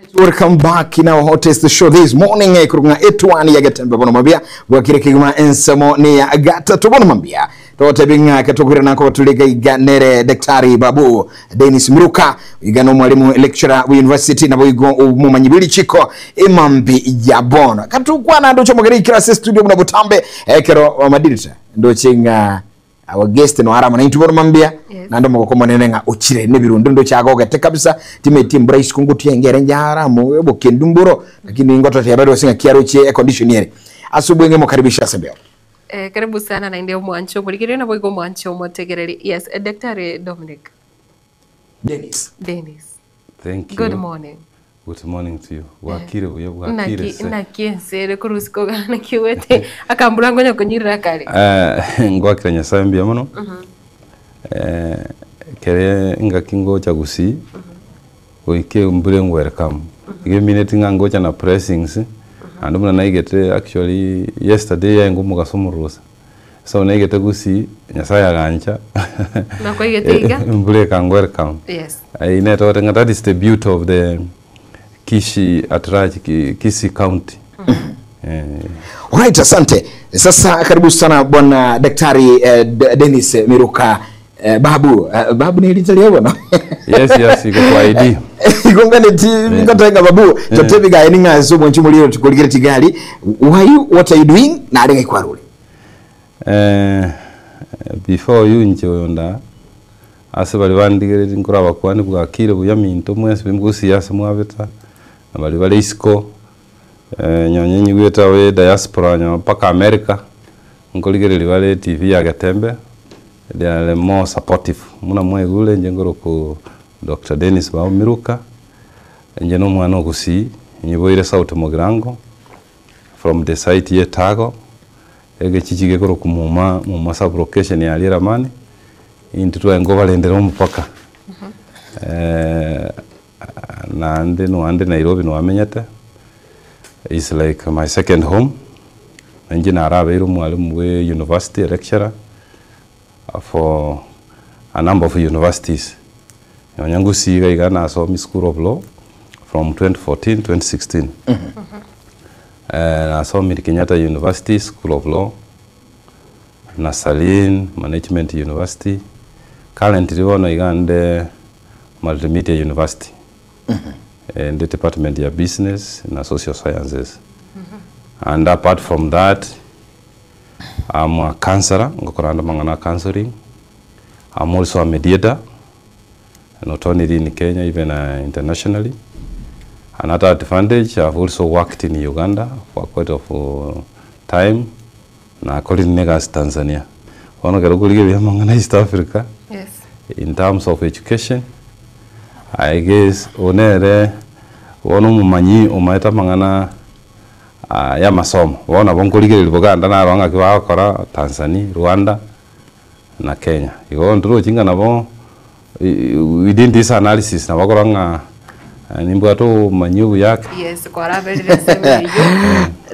Welcome back in our hottest show this morning eh, kurunga etwani ya getembe bono mabia bwakire kigima ensemo ni ya gatatu bono mambia totebi ng'a katukwira nako batulika iganere Daktari Babu Dennis Miruka igano mwalimu lecturer wa university nabo igo umumanyi bw'ilichiko imambi ya bono katukwana ndocho mogere ikira studio muna butambe ekero madirita ndoche ng'a our guest no aramo naintu bono mambia. Nando mogoko monene ng'a ochire nebirundo ndo chagogete kabisa timeti mbura isiko ngutiengere njaramo obokendu mburo lakini ngoto tebere osinga kiarochie air condition yere asubuhi ngemukaribisha sembeo. Karibu sana na inde omwancho omorigereria nabo igo omwancho omotegereri. Yes, Daktari Dominic. Dennis. Dennis. Thank you. Good morning. Good morning to you. Bwakire buya bwakire Naki se. naki ensere korwa isiko iga naki ogwete akambura nkonya konyirera kare. Ngwakire Nyasaye mbuya mono. Kere ngaki ngocha Gusii goika embura engwelcome. Iga emineti ng'a ngocha na blessings naende buna naigete actually yesterday yaenge omogaso omororo. So naigete Gusii, Nyasaye agancha Nakwaigete iga? embura ekangwelcome. Eyio netogote ng'a that is the beauty of the Kisii at large, Kisii County. Alright, asante. Sasa karibu sana bwana Daktari Dennis Miruka Babu. Babu ni litali bwana. Yes, iko kwa ID. Igongane ti ngotenga Babu. Totebi ga eninga so mwanchi muliro tukuligire tigali. Why you what are you doing? Na arenga ikwarule. Before you nche oyonda ase bari bandigereri nkora abakwani bwakire buya minto mwesi bimgusi ase mwabeta na bari bare isiko nyonye nyigwete awe diaspora nyo mpaka America nkorigereri bare TV ya Getembe they are more supportive muna mwegure nje ngoroku Dr. Dennis Babu Miruka nje no mwana ogusi nyiboire South Mugirango from the site ye Tago egechichi gekoroku muma muma sub location ya Riramani intu twaengo barendera omopaka naende noande Nairobi nwamenyete is like my second home inche narabeire omwalimu bwa university lecturer for a number of universities nonya Gusii iga iga nasomi school of law from 2014 2016. Nasomire Kenyatta University School of Law Nazarene Management University currently bono iga nde Multimedia University in the department ya business na social sciences. And apart from that I'm a counselor ngokora ande amang'ana a counseling. I'm also a mediator not only in Kenya even internationally. Another advantage, I've also worked in Uganda for quite of time nakorire negasi Tanzania. Bono ekero okorigereria amang'ana East Africa in terms of education I guess onere bono omomanyi omaete amang'ana ya amasomo bono nabo nkorigereria Buganda naro ng'aki bagokora Tanzania, Rwanda na Kenya. Igo ntorochi ng'a nabo within this analysis nabo okora ng'a nimbwate obomanyi obuyake. Yes, kwaraberire ensemo eyio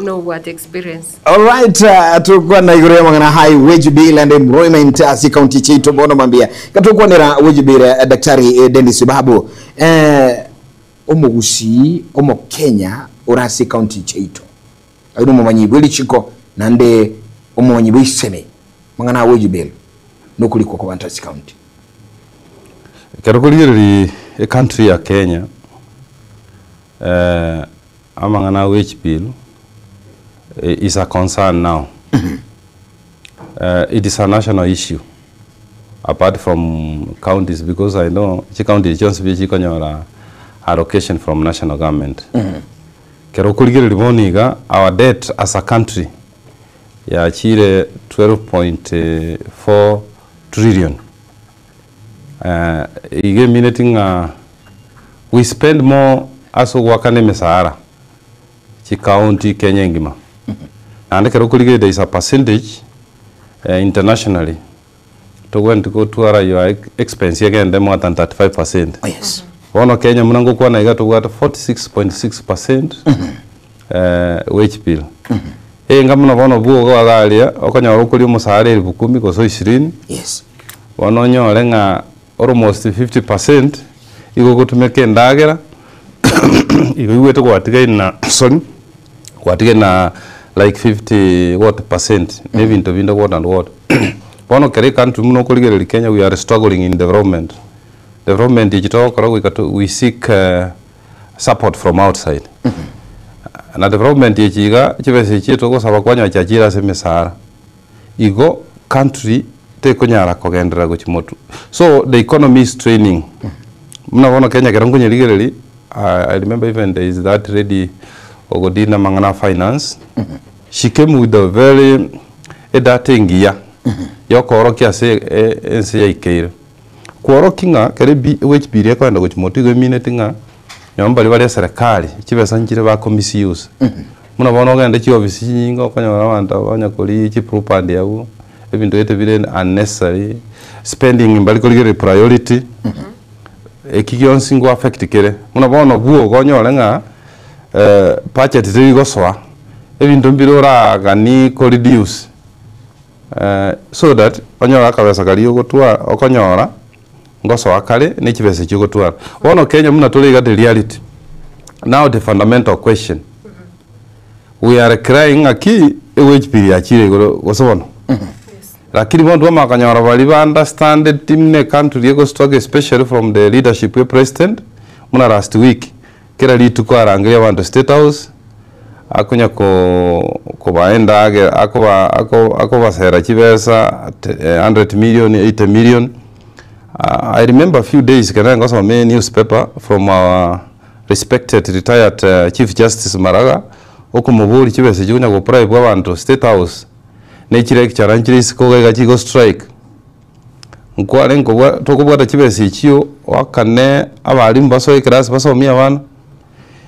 nobwate experience. Alright, tukwana igoro ya mang'ana high wage bill and employment ase county chiaito bono mambia. Katukwanera wage bill Daktari Dennis Babu. Omogusii omokenya ore ase county chiaito. Aye omomanyi bwe richiko nande omomanyi bwe iseme mang'ana wage bill nokurikwa kwa bantu ase county. Ekero okorigereria ecountry ya Kenya amang'ana a wage bill is a concern now. It is a national issue apart from counties because I know chicounty echi chionsi pi chikonyora allocation from national government. Ekero okorigereria bono iga our debt as a country yachire 12.4 trillion. Iga emineti ng'a we spend more ase ogoakana emesahara chicounty Kenya engima. Naende ekero okorigereria there is a percentage internationally togwenereti gotwara your expense egende more than 35%. Bono Kenya buna ngokwana iga tobwate 46.6% wage bill. Enga buna bono bwogo iga aria okonyora okoria omosara elfu kumi gose ishirini bono onyore ng'a almost 50% igo ogotumeka endagera Igo oigwete gwatigaire na sorry, gwatigaire na like 50 what percent na ebinto binde what and what. Bono kera ecountry buna okorigereria Kenya we are struggling in development. Development echi togokora goika to we seek support from outside. Na development echi iga chibesa echi togosaba kwanyora chiachire ase emesara. Igo country tekonyara kogenderera gochia motwe. So the economy is straining. Buna bono Kenya ekero nkonyerigereria, I remember even there is that lady ogodeal na amang'ana a finance, she came with a very edata engiya yokoorokia ase ense yaikeire. Kworokia ng'a kere bi wage bill ekoenda gochia motwe igo emineti ng'a nonye baria bare eserekari chibesa nchire bako misuse. Buna bono ogende chiofisi chinyinge okonyora abanto aba onye koria chiblue band abwo, ebinto gete bire unnecessary, spending mbari korigereria priority, eki gionsi ngo affect kere. Buna bono bwogo onyore ng'a budget teri gosoa, ebinto mbire oraganie ko reduce. So that onyore akabesa karia ogotwara okonyora ngosoa kare ne chibesa echio ogotwara. Bono Kenya buna tore iga the reality, now the fundamental question, we are crying ng'aki ewage bill yachire igoro gose bono? Lakini bono twamanya konyora baria ba understandeti buna ecountry ego struggle especially from the leadership ya president, buna last week, Kera rituko arangerie abanto State House, akonya kobaa endagera, akoba akobasera chibesa 100 million, 80 million. I remember few days ekero nare ngosoma enewspaper from our respected retired Chief Justice Maraga, okomoboria chibesa echio okonya gobribe abanto State House, ne chilecturer nchire isiko iga iga chigo strike. Nkware nkobwa tokobwata chibesa echio oakane abalimu basoe eclass basomie abana,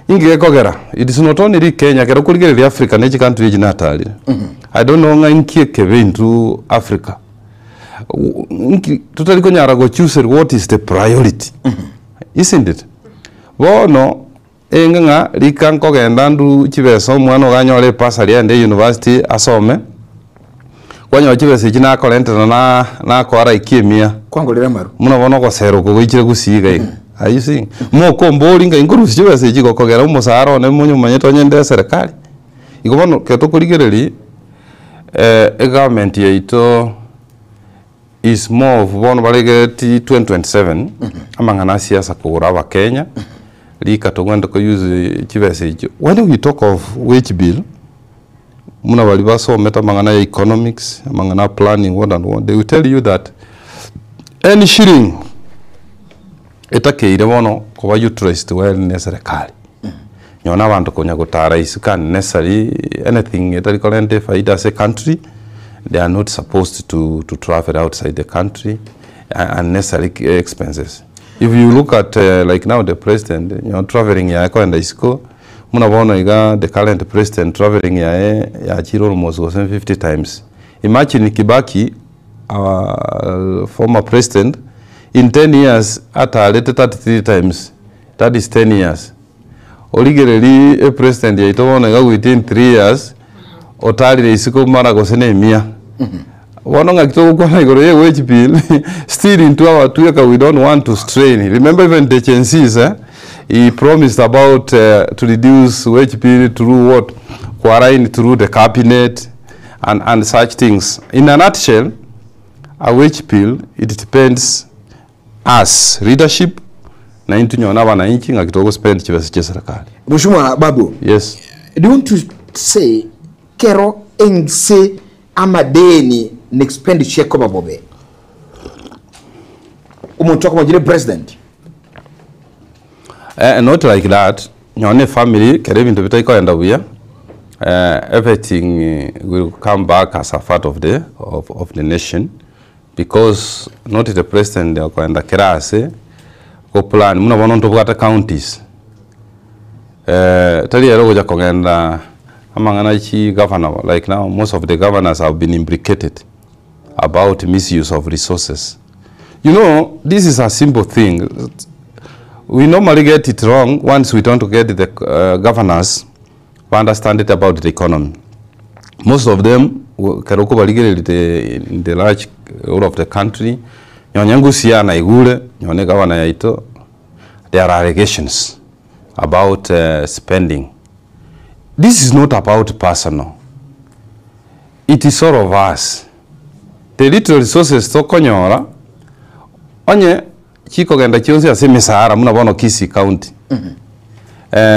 inki gekogera? It is not only Kenya ekero okorigereria Africa ne chicountry echi natarire, I don't know ng'a inki ekebe intwe Africa, inki totari konyara go choose what is the priority, isn't it? Bono, enge ng'a rika nkogenda nduu chibesa omwana iga anyore ebursary aende university asome, kwanyora chibesa echi nakorentera na nakoa like emia. Kwangorera amaru. Buna bono ogosera oko goichire gusii iga iga, are you seeing? Mokombori ng'a inkorusia chibesa echi gokogera omosara one monye omanyete onye nde eserekari. Igo bono ekero tokorigereria egovernment yaito is more of bono baregereti 2027 amang'ana a siasa kogora abakenya, rika togwenerete ko use chibesa echio. When we talk of wage bill, buna baria basomete amang'ana ya economics, amang'ana a planning what and what, they will tell you that any shilling etakeire bono koba utilized well na eserekari, nonye na abanto konya gotara isiko unnecessary anything etari korenta efaida ase ecountry, they are not supposed to to travel outside the country unnecessary expenses. If you look at like now the president, nonye travelling yaye kogenda isiko, buna bono iga the current president travelling yaye yachire almost gose 50 times. Imagine Kibaki our former president in 10 years atarete 33 times that is 10 years. Origererie epresident yaito bono iga within 3 years otarire isiko mara gose na emia. Bono ng'aki togokwana igoro ya ewage bill still intwe abatweka we don't want to strain. Remember even the Gen Zs eh, he promised about to reduce wage bill through what? Kualign through the cabinet and, and such things. In a nutshell, a wage bill it depends us leadership na intwe nonye na abananchi ng'aki togo spend chibesa chia eserekari. Mheshimiwa Babu, Yes. do you want to say kero ense amadeni na expenditure ekoba bobe omonto akomanyire president? Eh, not like that nonye na efamily kero ebinto bitari kogenda buya eh, everything will come back as a part of the, of, of the nation because not the president okoenda kera ase go plan buna bono ntobwate counties eh, tari ere ogocha kogenda amang'ana chi governor like now most of the governors have been implicated about misuse of resources. You know, this is a simple thing. We normally get it wrong once we don't get the governors who understand it about the economy. Most of them, kero okobarigereria the, in the large whole of the country, nonye ngusia naigure, nonye governor yaito, there are allegations. about spending. This is not about personal, it is all of us. The little resources tokonyora, onye chikogenda chionsi ase emesahara buna bono Kisii County,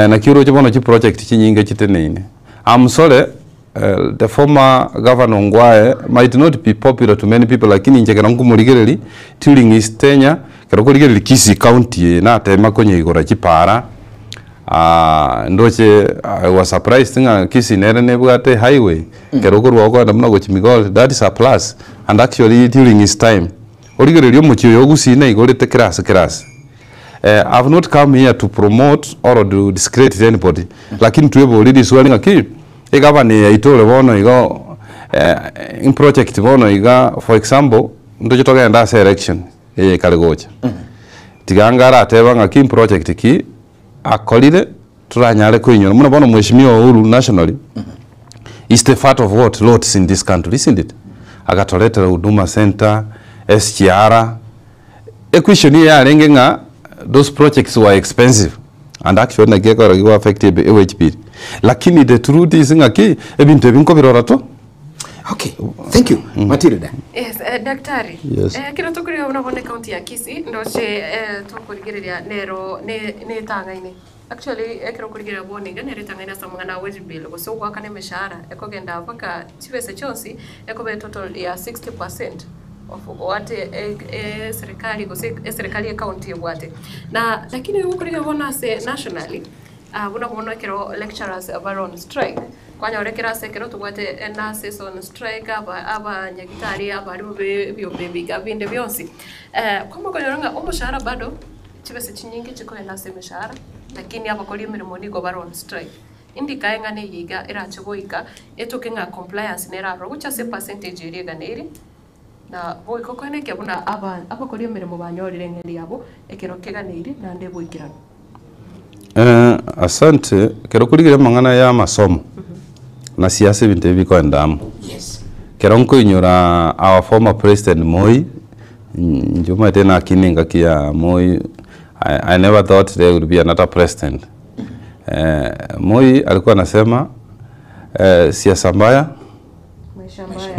naki oroche bono chiproject chinyinge chiteneine. I'm sorry, the former governor Ongwae might not be popular to many people lakini inche ekero nkomorigereria during his tenure, ekero okorigereria Kisii County eye natema konyeigora chipara, Ndoche I was surprised ng'a Kisii nere nebwate highway ekero okorwa okogenda buna gochia Migori that is a plus and actually during his time origererie omochie oyo o Gusii naigorete kera ase kera ase. I have not come here to promote or to discredit anybody lakini tweborie riswali ng'aki egavana eye yaito ore bono iga project bono iga for example ntoche togende ase election eye ekare gocha tiga anga arateba ng'aki project ki akorire toranyare koinyora buna bono Mheshimiwa Uhuru nationally is the father of what roads in this country isn't it? Agatoretera Huduma Centre, SGR, equestion eye yarenge ng'a those projects were expensive and actually naki ekero igo affect ewage bill lakini the truth is ng'aki ebinto ebi nkobirora to. Okay, thank you. Matilda. Yes, eh, daktari. Yes. Eh, kero tokorigia buna bono ekaunti ya Kisii ndoche eh, tokorigereria nero ne netang'aine. Actually ekero okorigereria bono iga nero etang'aine ase amang'ana a wage bill gose ogoakana emeshahara ekogenda mpaka chibesa chionsi ekoba etotal ya 60% of what eh, eh, serikali gose eserikali ya ekaunti ebwate. Na lakini igo okorigereria bono ase nationally Ah, buna bono ekero lecturers bare on strike, kwanyora ekero ase ekero tobwate nurses on strike, aba abanyagitari, abarimu be ebiombe ebi iga binde bionsi. Kwamanya konyora ng'a omoshahara bado chibesa chinyinge chikogenda ase emeshahara, lakini abakori emeremo nigo bare on strike. Indi kae ng'a neye iga erache goika, etoke ng'a compliance nere aroro gochia ase epercentage eria eganeiri, na boigo koenekia buna aba abakori emeremo banyorire eng'eria yabo ekero keganeiri naende boikeranu. Asante, ekero okorigereria amang'ana ya amasomo na siasa ebinto ebi bikoenda amo. Ekero nkoinyora our former president Moi, inche omanyete nakina engaki ya Moi, I never thought there would be another president. Moi alikuwa anasema siasa mbaya,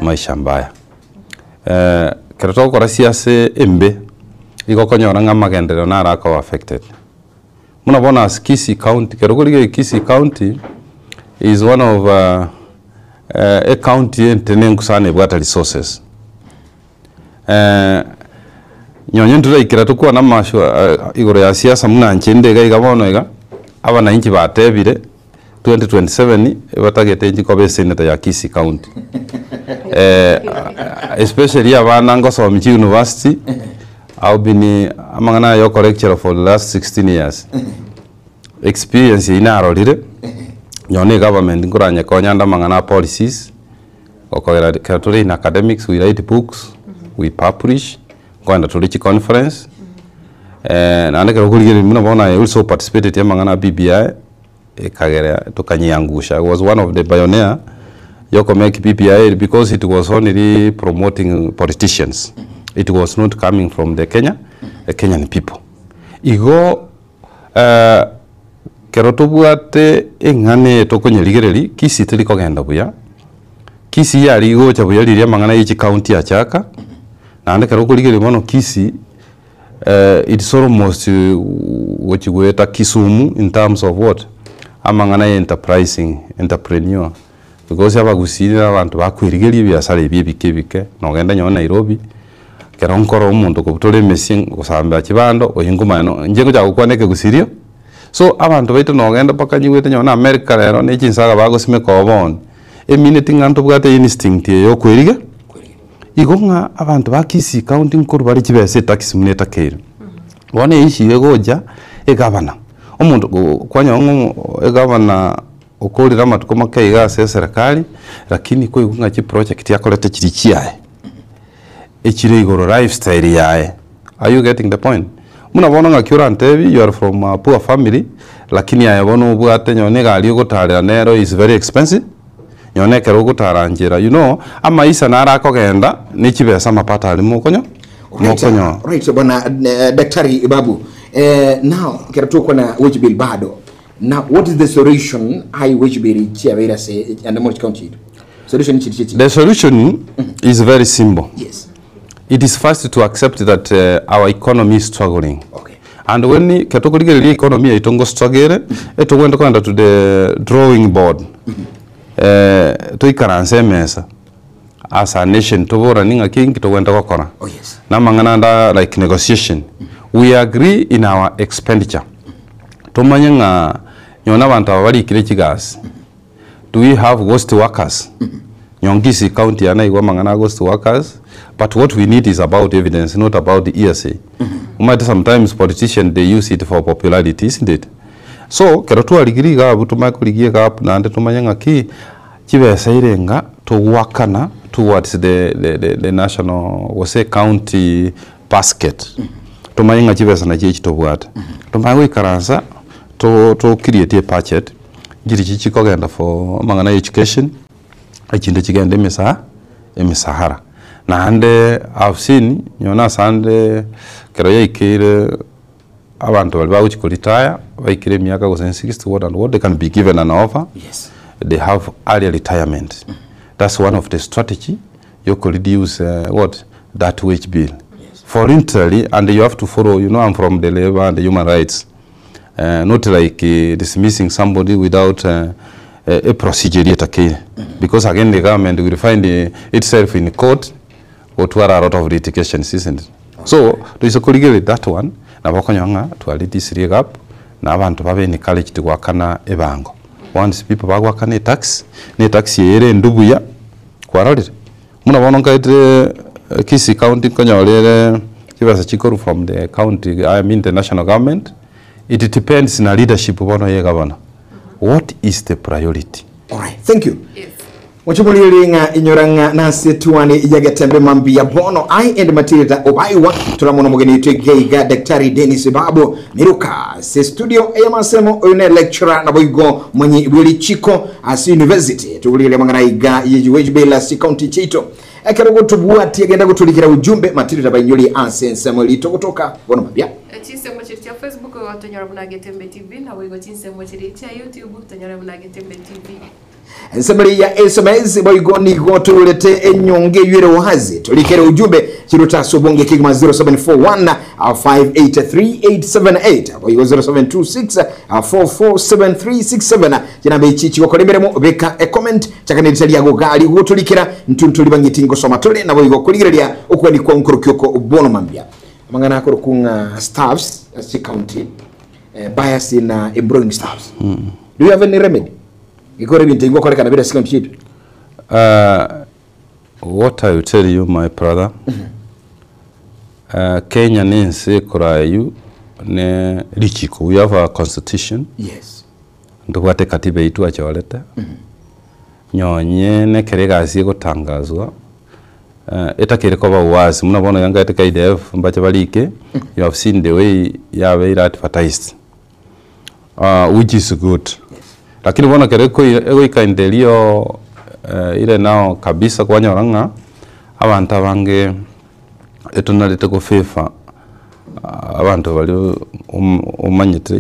maisha mbaya. Ekero togokora siasa embe, igo okonyora ng'a amagenderero naro akoba affected. Buna bono ase Kisii County, ekero okorigereria Kisii County is one of ecounty entenenku sana ebwate resources. Nonye ntoraikera tokwane amaswa igoro ya siasa buna inche inde iga iga bono iga, abananchi batebire 2027 batagete inche koba esenator ya Kisii County. Especially abana ngosomia chiuniversity, I've been amang'ana aya ya okolectura for the last 16 years. Experience eyio narorire, nonye na egovernment nkoranyekonya ande amang'ana a policies, okogera ekero tore in academics we write books, we publish, nkoenda tore chiconference, naende ekero okorigereria buna bono I also participated amang'ana a BBI, ekagera tokanyeangusha. I was one of the pioneer yokomake BBI because it was only promoting politicians, it was not coming from the Kenya, the Kenyan people. Igo ekero tobwate eng'ana eye tokonyerigereria, Kisii teri kogenda buya, Kisii yari gocha buya riria amang'ana ya chicounty achaka, naende ekero okorigereria bono Kisii. It's almost gochi goeta Kisumu in terms of what? Amang'ana ya enterprising, entrepreneur because abagusii na abanto bakoerigeria ebiasara ebi ebike ebike, nogende nonye Nairobi, ekero nkorora omonto okobutora emesie gosambera chibando, oyo nkomanya no inche ngochaka gokwana ekegusii. So abanto baito nogenda mpaka nyigwete nonye na America rero ne chinsaga bagosimeka oo bono, emineti ng'a ntobwate instinct eye ya okoeriga. Igo ng'a abanto ba Kisii County nkorwa bare chibesa etax buna etakeire. Bono eissue egocha, egavana, omonto kwanyora ng'a egavana okorire amatuko make iga ase eserekari, lakini koigwa ng'a chiproject akorete chiria chiaye, echire igoro lifestyle yaye, are you getting the point? Buna bono ng'aki orantebie you are from a poor family, lakini aye bono obwate nonye na egari ogotarera nero is very expensive. Nonya nekero ogotaranchera, you know, amaisa naro akogenda ne chibesa amapato aria mokonyo mokonyo. Right, bwana eh, Daktari Babu. Eh, now kero tokwana wage bill bado. Now what is the solution aye gwechiberi chiabeire ase ande more chicounty chiaito? Solution chiri chichi. The solution is very simple. Yes. It is first to accept that our economy is struggling. Okay. And when ekero tokorigereria economy yaito ngo struggle ere, etogwenerete kogenda to the drawing board. Eh, toikaranse emesa as a nation toboranie ng'aki nki togwenerete gokora. Oh yes. Na amang'ana ande aa like negotiation. We agree in our expenditure. Tomanye ng'a nonye na abanto aba barikire chigasi, do we have ghost workers? Nonye Kisii county aa naigwa amang'ana a ghost workers, but what we need is about evidence not about hearsay. Omanyete sometimes politician they use it for popularity isn't it? So ekero twarigirie iga abwo tomanye korigia egap naende tomanye ng'aki chibesa erenga togoakana towards the the the the national gose county basket. Tomanye ng'a chibesa nachio echi tobwate. Tomanye goikaransa to to create ebudget, nchirichi chikogenda for amang'ana ya education, echinde chigende emesa emisahara. Naende I've seen, nonye na asande ekero yaikeire abanto baria bagochia ko retire, baikire emiaka gose 60 what and what, they can be given an offer, Yes. they have early retirement. That's one of the strategy yo ko reduce what? That wage bill. Voluntarily and you have to follow, you know I'm from the labour and human rights, not like dismissing somebody without a procedure eria etakeire. Because again the government will find itself in court gotwara a lot of litigations, isn't it? So, toise korigereria that one, nabo okonyora ng'a twareducirie egap na abanto babe encouraged goakana ebango. Once people bagoakana etax, na etax eye ere endu buya, Kwarorire? Buna bono nkaetire Kisii county nkonyora ere chibesa chikorwa from the county, I mean the national government, it depends na leadership bono ya egavana. What is the priority? Alright, thank you. Yes. Mochomoririe ng'a inyora ng'a nase tuani ya Getembe mambia bono I and Matilda Obaiwa turamono omogeni oito iga iga Daktari Dennis Babu Miruka ase studio eyamasemo oyo ne lecturer naboigo mwenye bwe richiko Ase university togorigereria amang'ana aiga ye wage ase county chiaito. Ekero gotobwatia genda gotorikera ujumbe Matilda bainyorie ase ensemo eria togotoka bono mambia. Chinsemo chiria chia Facebook igo tonyore buna Getembe TV, naboigo chinsemo chiria chia YouTube tonyore buna Getembe TV. Ensemo eria ya SMS boigo nigo toigorete enyonga eywo ere wazi torikere ujumbe chiruta ase obonge kegima 0741 583878 boigo 0726 447367 Chinamba echi chigokora emeremo, beka ecomment, chaka nerita riago gari gotorikera, intwe ntori bang'iti ngosoma tore, naboigo korigereria okogania kwa nkorokia oko bono mambia. Amang'ana akorokwa ng'a staffs ase county eh, bias in uh, employing staffs. Do you have any remedy? Gekore ebinto ebi gokorekana bire ase county chiaito. Uh, what I will tell you my brother, uh, Kenya nense ekorayu ne richiko, we have a constitution. Yes. Ntobwate ekatiba eyio twachorete, nyonye nekero egasi egotangazwa, etakeire koba wazi, buna bono iga nkaete KDF mbache barike, you have seen the way yabeire advertised, which is good. Lakini bono ekero egoika in the real ire nao kabisa kwanyora ng'a abanto abange etonarete go favor abanto baria omanyete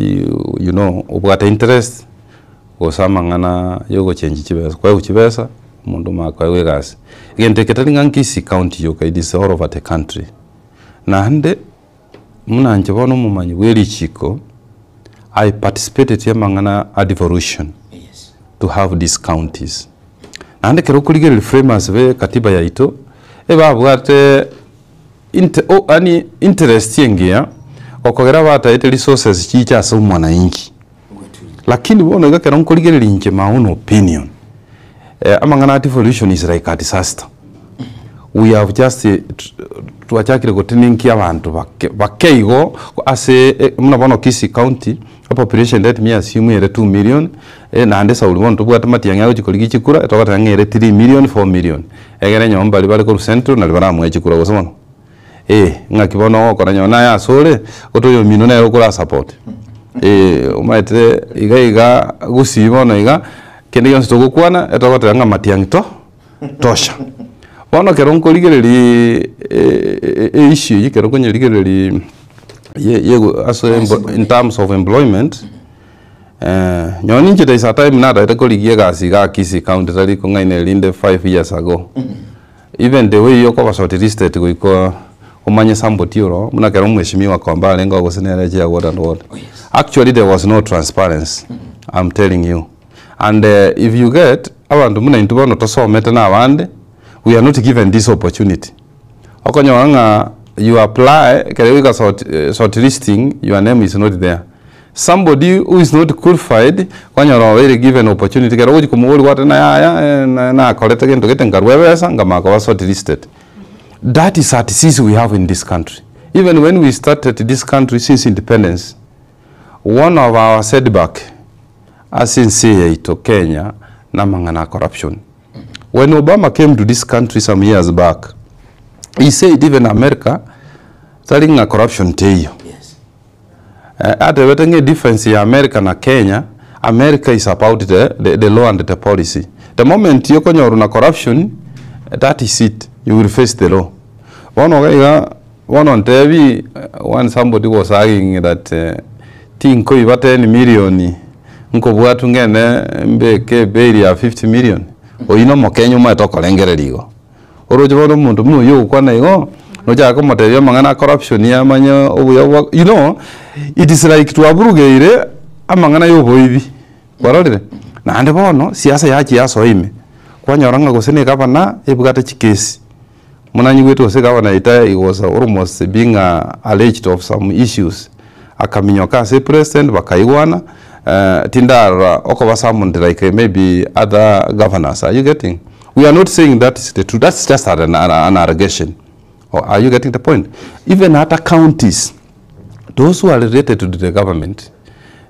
you know obwate interest gose amang'ana ya ogochengi chibesa, koegwa chibesa omonto omanye koegwa egasi. Egento eke tari ng'a Kisii county yoka it is all over the country. Naende buna inche bono omomanyi bwe richiko, I participated amang'ana a devolution to have these counties. Naende ekero okorigereria framers be katiba yaito, ebabwate inte o yaani interest engiya, okogera bataete resources chiche ase omwananchi. Lakini bono iga ekero nkorigereria inche my own opinion, amang'ana a devolution is like a disaster. We have just twachakire gotenenkia abanto bake bake igo ase buna bono Kisii county, epopulation let me assume ere 2 million, naende esauri bono tobwate matiang'i agochia korigia chikura, togoteba ng'a ere 3 million, 4 million. Egere nyomba baria bare korwa central naria baramoe chikura gose bono? Eh, ng'aki bono ogokora nonye naye ase ore, gote oyomino nere okora support. Eh, omanyete iga iga gusii bono iga, kende gionsi togokwana etogoteba ng'a matiang'i to tosha. Bono ekero nkorigereria e issue eywo ekero nkonyerigereria ye ye ase in terms of employment. Nonye ninche there is a time natagete korigia egasi igaa Kisii county tari kong'aina erinde 5 years ago. Even the way okoba shortlisted goika omanye somebody oro buna ekero omheshimiwa Kombe arenge oo gose nere chair what and what. Actually there was no transparency, I'm telling you. And if you get abanto buna intwe bono tosomete na abande, we are not given this opportunity. Okonyora ng'a you apply ekero goika short shortlisting your name is not there. Somebody who is not qualified kwanyora obeire given opportunity ekero ogochia komoboria gwateba ng'a yaya nakorete gento gete nkarwa ebesa nkamanya koba shortlisted. That is a disease we have in this country. Even when we started this country since independence, one of our setback ase ense eye yaito Kenya namang'ana a corruption. When Obama came to this country some years back, he said even America tari ng'a corruption teiyo. Atebete ng'a edifference ya America na Kenya, America is about the, the, the law and the policy. The moment okonyorwa na corruption, that is it, you will face the law. Bono iga iga, bono ntebi, when somebody was arguing that tinkoiba 10 million, nkobwatwa ngende mbeke ebail ya 50 million, oyio na omokenya omanyete okorengereria igo. Oroche bono omonto buna oyio ogokwana igo, nochake komotebia amang'ana a corruption amanye obuya bwa you know, it is like twaburugeire amang'ana ya oboibi, kwarorire? Naende bono, siasa yachia yasoa ime, kwanyora ng'a gose na egavana ebwate chikesi, buna nyigwete gose egavana yaito he was almost being alleged of some issues, akaminyoka ase epresident bakaigwana, tindarora okoba summoned like maybe other governors, are you getting? We are not saying that is the truth, that's just an, an, an allegation. Or are you getting the point? Even other counties, those who are related to the government,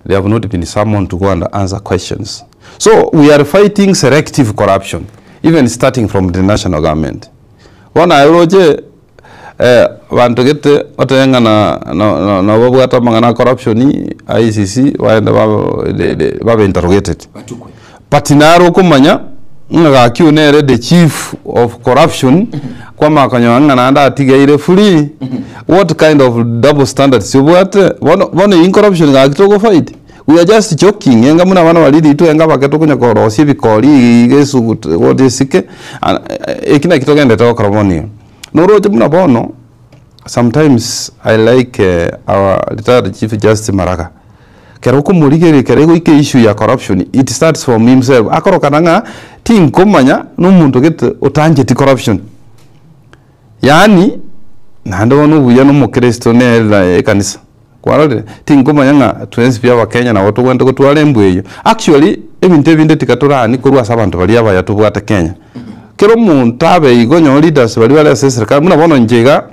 they have not been summoned to go and answer questions. So we are fighting selective corruption, even starting from the national government. Bono aye oroche eh, banto gete otebe ng'a na na na nababwate amang'ana a corruption, ICC, baende ba de de babe interrogated. Batukwe. But naro okomanya ng'a gaki oyo nere the chief of corruption, kwamanya konyora ng'a naende atigeire free, what kind of double standards obwate? Bono bono eywo corruption gaki togofight? We are just joking enga buna abana baria ritwe enga abake tokonya korosia ebikori iga esugutu what esike, eki naki togenderete gokora bono iga. Noroche buna bono, sometimes I like our retired chief justice Maraga, Ekero okomorigereria ekero egoika issue ya corruption, it starts from himself, akorokana ng'a tinkomanya na omonto gete otancheti corruption. Yaani, naende bono obuya na omokristo nere na ekanisa, kwarorire? Tinkomanya ng'a twensi pi abakenya nabo togwenerete gotwara embwa eyio. Actually, ebinto ebinde tiga torani korwa ase abanto baria abaya tobwate Kenya. Kera omonto abe igo onye leaders baria bare ase eserikari, buna bono inche iga.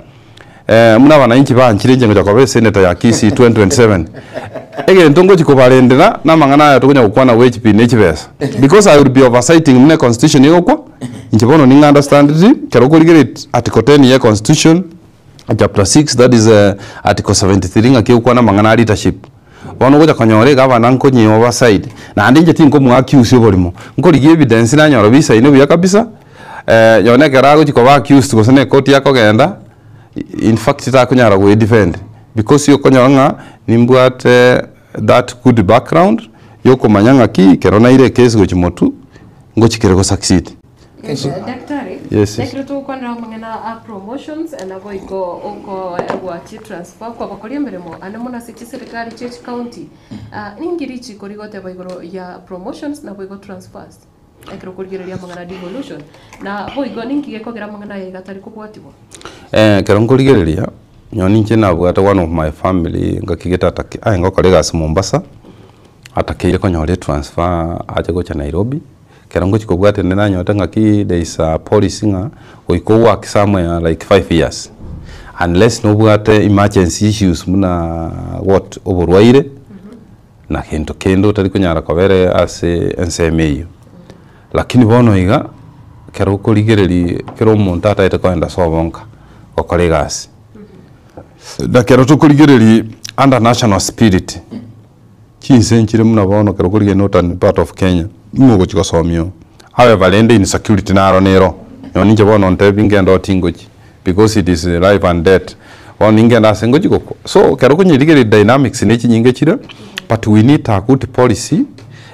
Buna abananchi banchire inche ngocha koba esenator ya Kisii 2027, egento ngochi kobarendera namang'ana aya tokonya gokwana wage bill ne chibesa, because I will be oversighting buna econstitution egokwa, inche bono ning'a understandeti ekero okorigereria article 10 ya econstitution, chapter 6 that is article 73 ng'aki egokwana amang'ana a leadership. Bono ogocha konyora egavana nkonye oversight, naende inche tinkomoa accuse oborimo, nkorigia evidence nanyora bisaine buya kabisa. Nonya ekero agochia koba accused gose na ekoti akogenda, in fact takonyara goe defend because okonyora ng'a nimbwate that good background ya okomanya ng'aki ekero naire ekesi gochia motwe, ngochi kere go succeed. Daktari, Yes, yes. ekero togokwanera amang'ana a promotions nabo igo okoegwa chitransfer kwabakoria emeremo ande mono ase chiserikari chie chicounty, ninki richiko rigoteba igoro ya promotions naboigo transfers? Ekero okorigereria amang'ana a devolution, na boigo ninki gekogera amang'ana aya iga atari kobwatigwa? Ekero nkorigereria, nonye ninche nabwate one of my family ngaki gete atake aye ngokora egasi Mombasa, atakeire konyora etransfer ache gocha Nairobi, ekero ngochi kobwatia naende nanyorete ng'aki there is a policy ng'a goika owork somewhere like 5 years, unless nobwate emergency issues buna what oborwaire. na gento kende otari konyara koba ere ase ensemo eyio. Lakini bono iga, ekero okorigereria kera omonto atagete kogenda sobo nka gokora egasi, na ekero tokorigereria under national spirit, chinse nchire buna bono ekero okorigereria northern part of Kenya, nigo ogochia gosomia oo. However rende insecurity naro nero, nonye ninche bono ntebi ngende oo tingochia, because it is life and death. Bono ningende ase ngochia gokwa. So ekero okonyerigereria dynamics ne chinyinge chire, but we need a good policy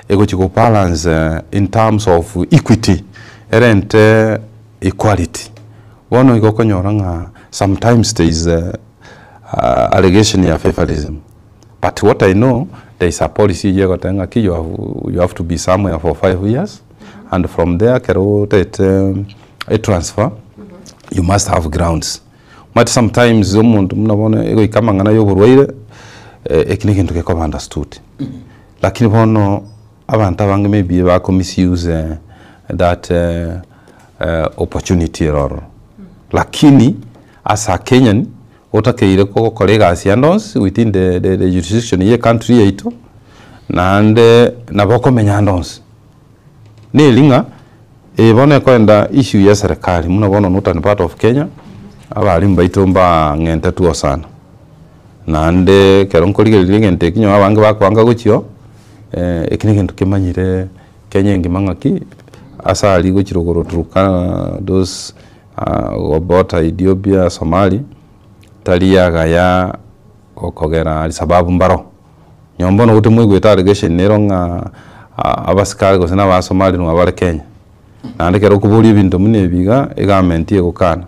egochia go balance in terms of equity, erente equality. Bono igo okonyora ng'a sometimes there is allegation ya favouritism but what I know there is a policy eywo egoteba ng'aki you have you have to be somewhere for 5 years and from there ekero otagete etransfer you must have grounds. Omanyete sometimes omonto buna bono egoika amang'ana ya oborwaire eki na egento gekoba understood. Lakini bono abanto abange maybe bako misuse that opportunity ere ororo. Lakini as a Kenyan otakeire gokora egasi ande onsi within the the the jurisdiction ya ecountry yaito naende nabo okomenya ande onsi. Neri ng'a eye bono ekoenda issue ya eserekari buna bono northern part of Kenya, abalimu baito mbang'entetwe oo sana. Naende ekero nkorigereria egento eki nyowe abange bakoanga gochia oo, eki na egento kemanyire Kenya engima ng'aki, ase aria gochia rogoro Turkana those border Ethiopia, Somali, tari agaya gokogera Alshababu mbaro. Nyomba bono gote moigwete allegation nero ng'a abasikari gose na abasomali nabo bare Kenya. Naende ekero okoboria ebinto buna ebi iga, egovernment egokana.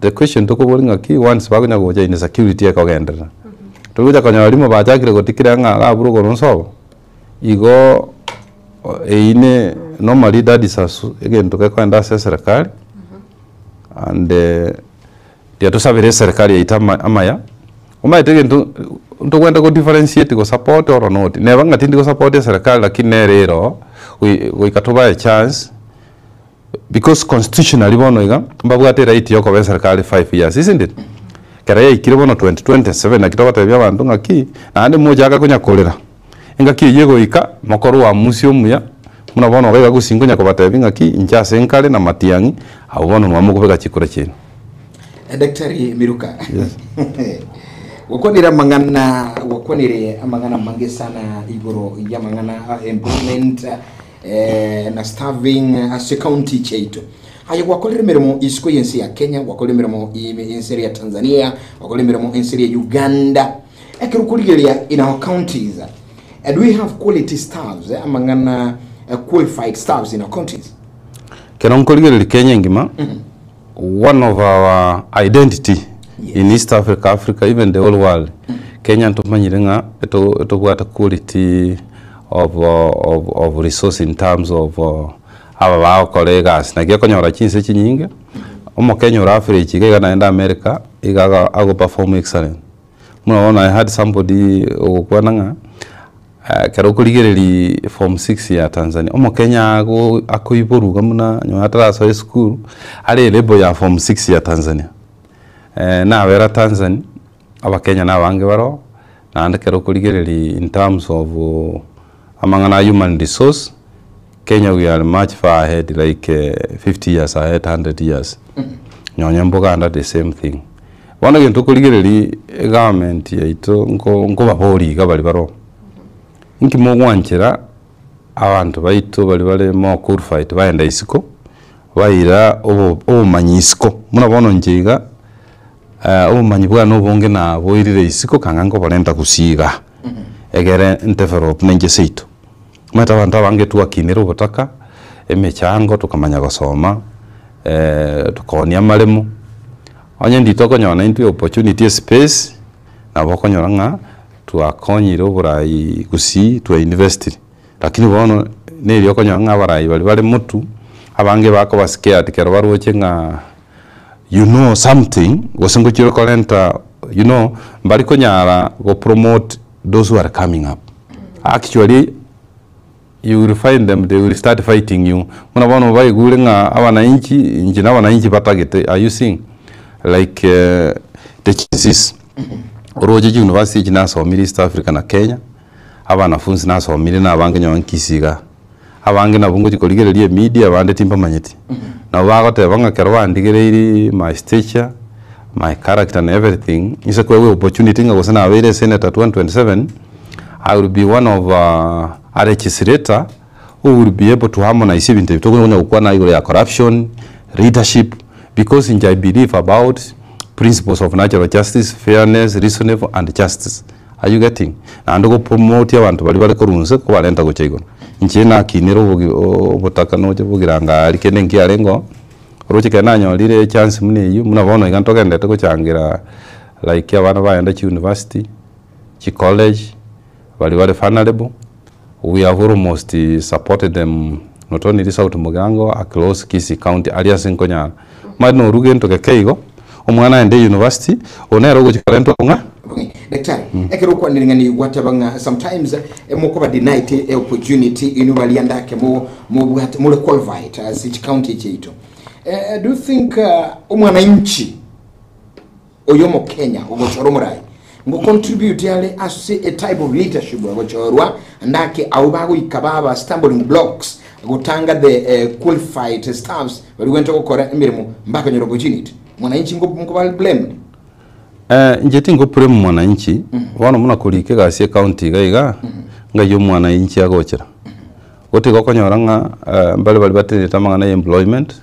The question tokoboria ng'aki once bakonya gocha insecurity ekogenderera. Togocha konyora rimo bachakire gotikira ng'a iga abwo rogoro nsobo, igo eywo ne normally that is a egento gekoenda ase eserekari and Riria tosabere eserekari yaito amaya, omanyete egento ntogwenta go differentiate go support or not, neba ng'a tindi go support eserekari lakini nere ere oo, goika tobae chance because constitutionally bono iga, mbabwate eright ya okoba eserekari 5 years, isn't it? Ekero yaikire bono 2027 naki togotebia abanto ng'aki, naende mochake konya korera, engaki eywo egoika, mokore uamuzi omuya, buna bono iga iga gusii nkonya kobatebia ng'aki, inche ase nkare na matiang'i, abwo bono nwa mokobeka chikura chiaino. Daktari Miruka. Yes. Gwakwanire amang'ana gwakwanire amang'ana amange sana igoro y'amang'ana a employment eh, na staffing ase county chiaito. Aye gwakorire emeremo isiko y'ense ya Kenya, gwakorire emeremo ense ya Tanzania, gwakorire emeremo ense ya Uganda. Ekero okorigereria in our counties, eh, do we have quality staffs eh, amang'ana eh, qualified staffs in our counties? Ekero nkorigereria Kenya engima, one of our identity in East Africa, Africa, even the whole world, Kenya ntomanyire ng'a eto etobwate quality of of of resource in terms of aba bagokora egasi. Naki okonyora chinse chinyinge, omokenya ore average iga iga naende America, iga ago ago perform excellent. Buna bono I heard somebody ogokwana ng'a ekero okorigereria form six ya Tanzania, omokenya ago akoiborwa iga buna nonye atarasoa esukuru, are elabel ya form six ya Tanzania. Nabera Tanzania, abakenya na abange baroo, naende ekero okorigereria in terms of amang'ana a human resource, Kenya we are much far ahead like 50 years ahead, 100 years. Nonye Buganda the same thing. Bono egento okorigereria egovernment yaito nko nkobaboria iga baria baroo, inki mogwanchera abanto baito baria bare more qualified baenda isiko, baira obo obomanyi isiko, buna bono inche iga obomanyi bwane obonge naboirire isiko kang'a nkoborenta gusii igaa, egere ndevelop na inche seito. Omanyete abanto abange twakinire obotaka, emechango tokamanya gosoma, tokoonia amaremo, onye nditokonyora naintwe opportunity espace, nabo okonyora ng'a twakonyire oborai gusii twa investire. Lakini bono neri okonyora ng'a abarai baria bare motwe, abange bakoba scared ekero baroche ng'a you know something, gose ngochia ore korenta you know, mbari konyara go promote those who are coming up. Actually you will find them they will start fighting you buna bono baigure ng'a abananchi inche na abananchi batagete are you seeing like the chances oroche chiuniversity echi nasomire East Africa na Kenya abanafunzi nasomire na abange nonye Kisii igaa abange nabwo ngochi korigereria emedia abande timbamanyeti nabo bagoteba ng'a ekero bandigereirie my stature my character and everything inse koegwa opportunity ng'a gose nabeire esenator 2027 I will be one of a legislator who will be able to harmonize ebinto ebi tokonya gokwana igoro ya corruption, leadership, because inche I believe about. Principles of natural justice, fairness, reasonable and justice. Are you getting? Naende go promote abanto baria bare korwa inse kobarenta gocha igoro. Inche nakinire obogi obotaka noche bogiranga aria kende nkiarenge oo, oroche ekero nanyorire echance buna eywo, buna bono iga ntogenderete gochangera like abana bagenda chiuniversity, chicollege, baria bare vulnerable, we have almost supported them not only South Mugirango across Kisii county aria ase nkonyara. Omanyete noru gento geke igo, omwana aende university, oyo nere ogochia korentwa ng'a Daktari, ekero okwanire ng'a nigo gwateba ng'a sometimes eh, mokoba denied eh, opportunity inwe baria ndake mo mobwate more qualified ase chicounty chiaito. Eh, do you think uh, omwananchi oyo omokenya ogochora omorai ngo contribute are ase a type of leadership egochorwa ndake abwo bagoika baba stumbling blocks gotanga the eh, qualified staffs bari gwenta gokora emeremo mbakonyora opportunity mwananchi ngo ngo blamed Eh, inche tingoprame mwananchi, bono buna korika egasi ecounty iga iga, ng'ai omwananchi agochera. Gotiga okonyora ng'a eh, mbare baria batenenete amang'ana ya employment,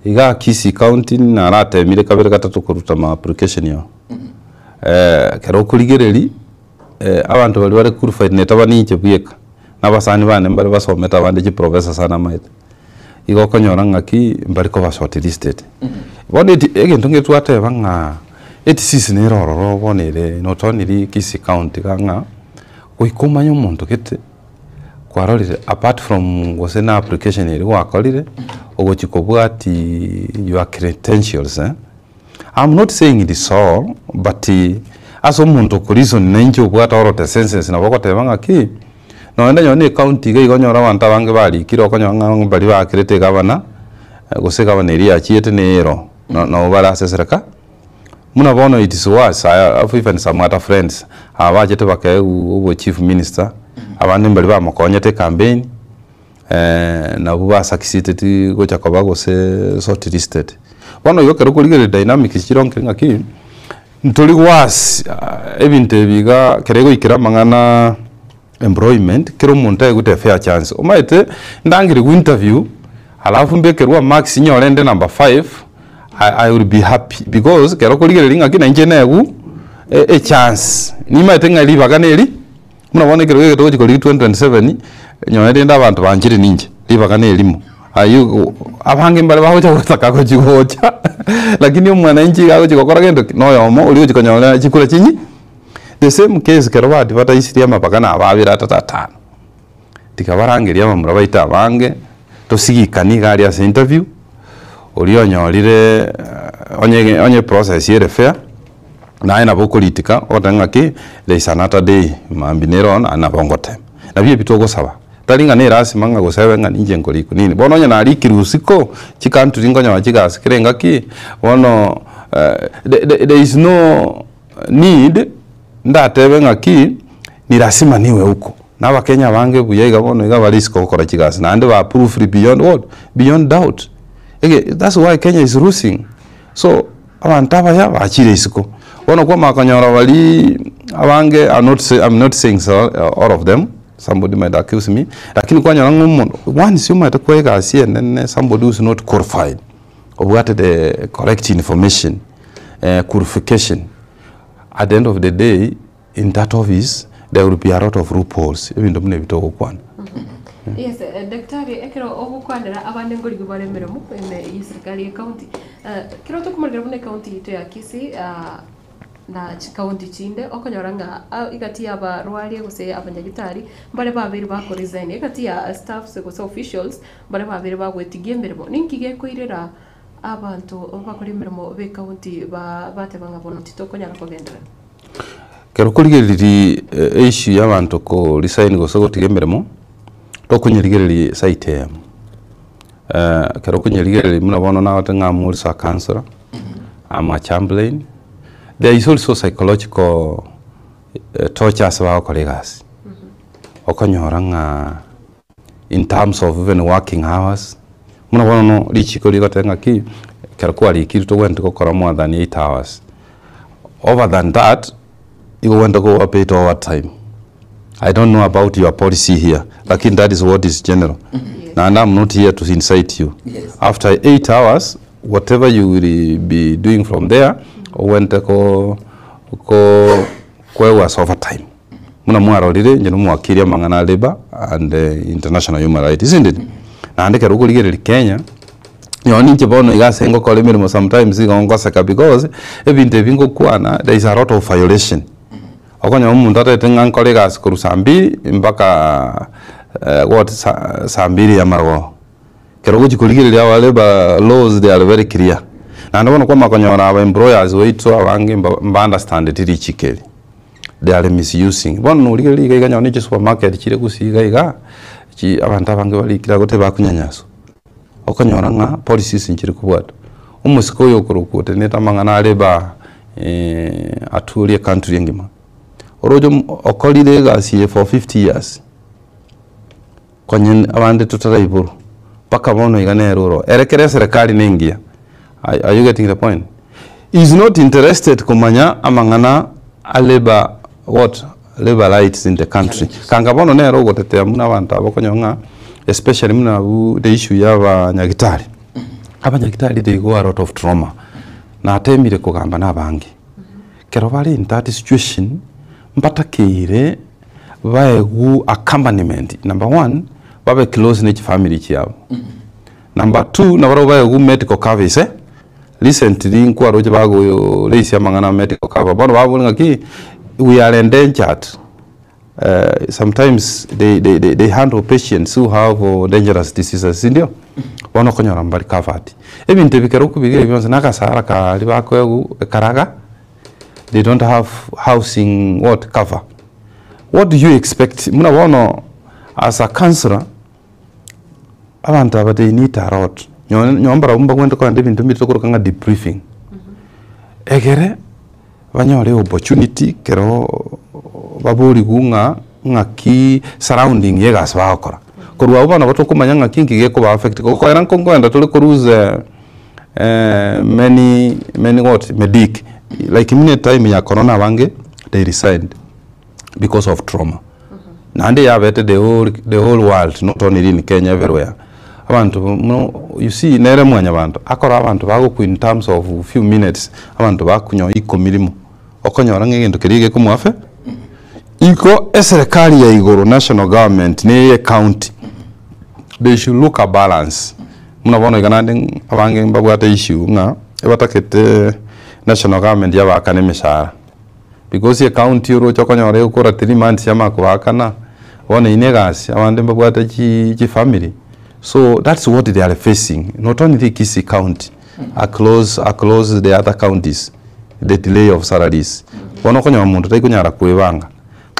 igaa Kisii county naratemire kabere gatato koruta ma application oo. Ekero okorigereria, abanto baria bare qualified netaba ninche bweka, na abasani bane mbare basomete abande chiprofessor sana amaete. Igo okonyora ng'aki mbari koba shortlisted. Bono eti egento nkeri twateba ng'a etisisi nere ororo bono ere not only Kisii county iga ng'a, goika omanye omonto gete. Kwarorire apart from gose na application eria gwakorire, ogochia kobwati your credentials eh, I'm not saying it is all but ase omonto oko reason na inche obwate all the senses nabo ogoteba ng'aki, nonye nonye na ecounty iga igo onyore abanto abange barikire okonyora ng'a baria baakerete egavana, gose egavana eria yachiete nero, nabo bare ase eserekari. Buna bono it is worse, I have even some other friends aba bachete bakaegwa obo chief minister, abande mbari bamokonyete ecampaign, nabwo ba succeeded gocha koba gose shortlisted. Bono igo ekero okorigereria dynamics chire nkeri ng'aki, ntori worse ebinto ebi iga ekero egoikera amang'ana employment, kera omonto aegwete a fair chance. Omanyete ndangeriwe interview, alafu mbekerwe amarks nyore inde number five, I, I will be happy because ekero okorigereria ng'aki nainche negwu echance, nimanyete ng'a ribaga neri, buna bono ekero egento ogochi korigia 2027, nonye rende abanto banchire ninche, ribaga nerimo. Aywo abange mbare bagocha gotaka gochi gocha, lakini omwananchi iga agochi gokora gento ki? Noyomo oria ogochi konyora chikura chinyi. The same case ekero ba advertisirie amabaga na ababere atato atano, tikabarangeria abamura baito abange, tosigikanie iga aria ase interview, oria onyorire onye onye process ere fair, naye nabo okoritika ogoteba ng'aki there is another day mambia nere oo naende nabo ngotema. Nabio ebi togosaba, tari ng'a ne lasima ng'a gose ebe ng'a ninche nkorikwa nini. Bono onye narikirwe isiko, chicountry nkonyora chigasi kera engaki, bono the the there is no need ndatebe ng'aki ni lazima niwe huko. Na abakenya abange buya iga bono iga bare isiko gokora chigasi naende ba proved beyond what? Beyond doubt. Ege that's why Kenya is losing. So abanto abaya bachire isiko. Bono kwamanya konyora baria abange I'm not say I'm not saying so all of them, somebody might accuse me, lakini kwanyora ng'a omonto once omanyete koa egasi enene somebody who is not qualified, obwate the correct information, qualification, at the end of the day in that office there will be a lot of loopholes, ebinto buna ebi togokwana. Yes, eh, daktari ekero ogokwanera abande ngorigwe bare emeremo ime ye serikali ye county eh, kero tokomorikera buna ecounty yaito ya Kisii ah, na chikaunti chinde okonyora ng'a ah, egati ya abarwaria gose abanyagitari mbare babere bako resign egati ya staffs gose officials mbare babere bagwetigia emeremo ninki gekoirera Abanto bakore emeremo b'ekaunti bateba ng'a bono titokonyara kogenderera. Ekero okorigereria issue ya abanto ko resign gose gotiga emeremo, tokonyerigereria side eyemo. Ekero okonyerigereria buna bono nagote ng'a I'm also a councillor, I'm a champlain, there is also psychological torture ase bagokora egasi. Okonyora ng'a in terms of even working hours, buna bono richiko rigoteba ng'aki, ekero kwarikire togwenerete gokora more than 8 hours, over than that, igo ogwenerete koba paid overtime. I don't know about your policy here, lakini that is what is general. Naende I'm not here to incite you. Yes. After 8 hours, whatever you will be doing from there, Ogwente ko ko koegwa ase overtime. Buna mwarorire inche nomwakiri amang'ana a labour and international human rights, isn't it? Naende ekero okorigereria Kenya, nonye ninche bono iga ase ngokora emeremo sometimes igo ngoseka because ebinto ebi ngokwana there is a lot of violation. Okonyora omonto atagete ng'a nkore egasi korwa saa mbiri mpaka what saa saa mbiri ya amarogoba. Ekero ogochia korigereria our labour laws they are very clear. Naende bono kwamanya konyora aba employers baito abange mba mba understandeti richiko eri. They are misusing. Bono norigereria iga iga nonye ne chisupermarket chire gusii iga igaa, chi abanto abange barikire agwo tibakonyanyaswa. Okonyora ng'a policies nchiri kobwatwa. Omosike oyo okorokwa otenenete amang'ana a labour atuorie ecountry engima. Oroche okorire egasi eye for 50 years. Konya abande totaraiborwa, mpaka bono iga nere oro. Ere kera eserekari nengiya. Are are you getting the point? Is not interested komanya amang'ana a labour what? Labour rights in the country. Kanga bono nere ogotetea buna abanto aba okonyora ng'a especially buna abwo the issue ya abanyagitari. Abanyagitari they go a lot of trauma. Natemire kogamba na abange. Ekero bare in that situation, mbatakeire baegwe accompaniment, number one, babe close ne chifamiri chiabo, number two, nabarabwo baegwe medical cover ise, recently nkwaroche bago raise amang'ana a medical cover, bono babora ng'aki we are endangered sometimes they they they handle patients who have dangerous diseases sindio? Bono okonyora mbari covered. Ebinto ebi ekero okobirigereria bionsi na agasara karia bakoegwa ekaraga. they don't have housing what cover what do you expect buna bono as a councillor abanto aba they need a lot nonye nonye barabwo mbagwenerete kogenda ebinto mbire tokoroka ng'a debriefing egere banyore opportunity ekero baborigwe ng'a ng'aki surrounding ya egasi bagokora. Korwa abwo bono nabo tokomanya ng'aki nki gekoba affect gokoera nko nkoenda tore ko lose many many what medic like muna etime ya corona abange they resigned because of trauma. Naende yabete the whole the whole world not only in Kenya everywhere. Abanto mo you see nere mwanyabanto akora abanto bagokwa in terms of few minutes abanto bakonyoa ikomi rimo okonyora ng'a egento keria gekomoafe Igo eserekari ya igoro, national government, na eye county, they should look a balance. Buna bono iga naende abange mbabwate issue ng'a ebatakete national government yabaakane emeshahara. Because ecounty oroche okonyora egokora 3 months yamanya kobaakana, bono eyio na egasi, abande mbabwate chi chifamiri, so that's what they are facing, not only Kisii county, across across the other counties. The delay of salaries. Bono okonyora omonto taikonyara kwebanga,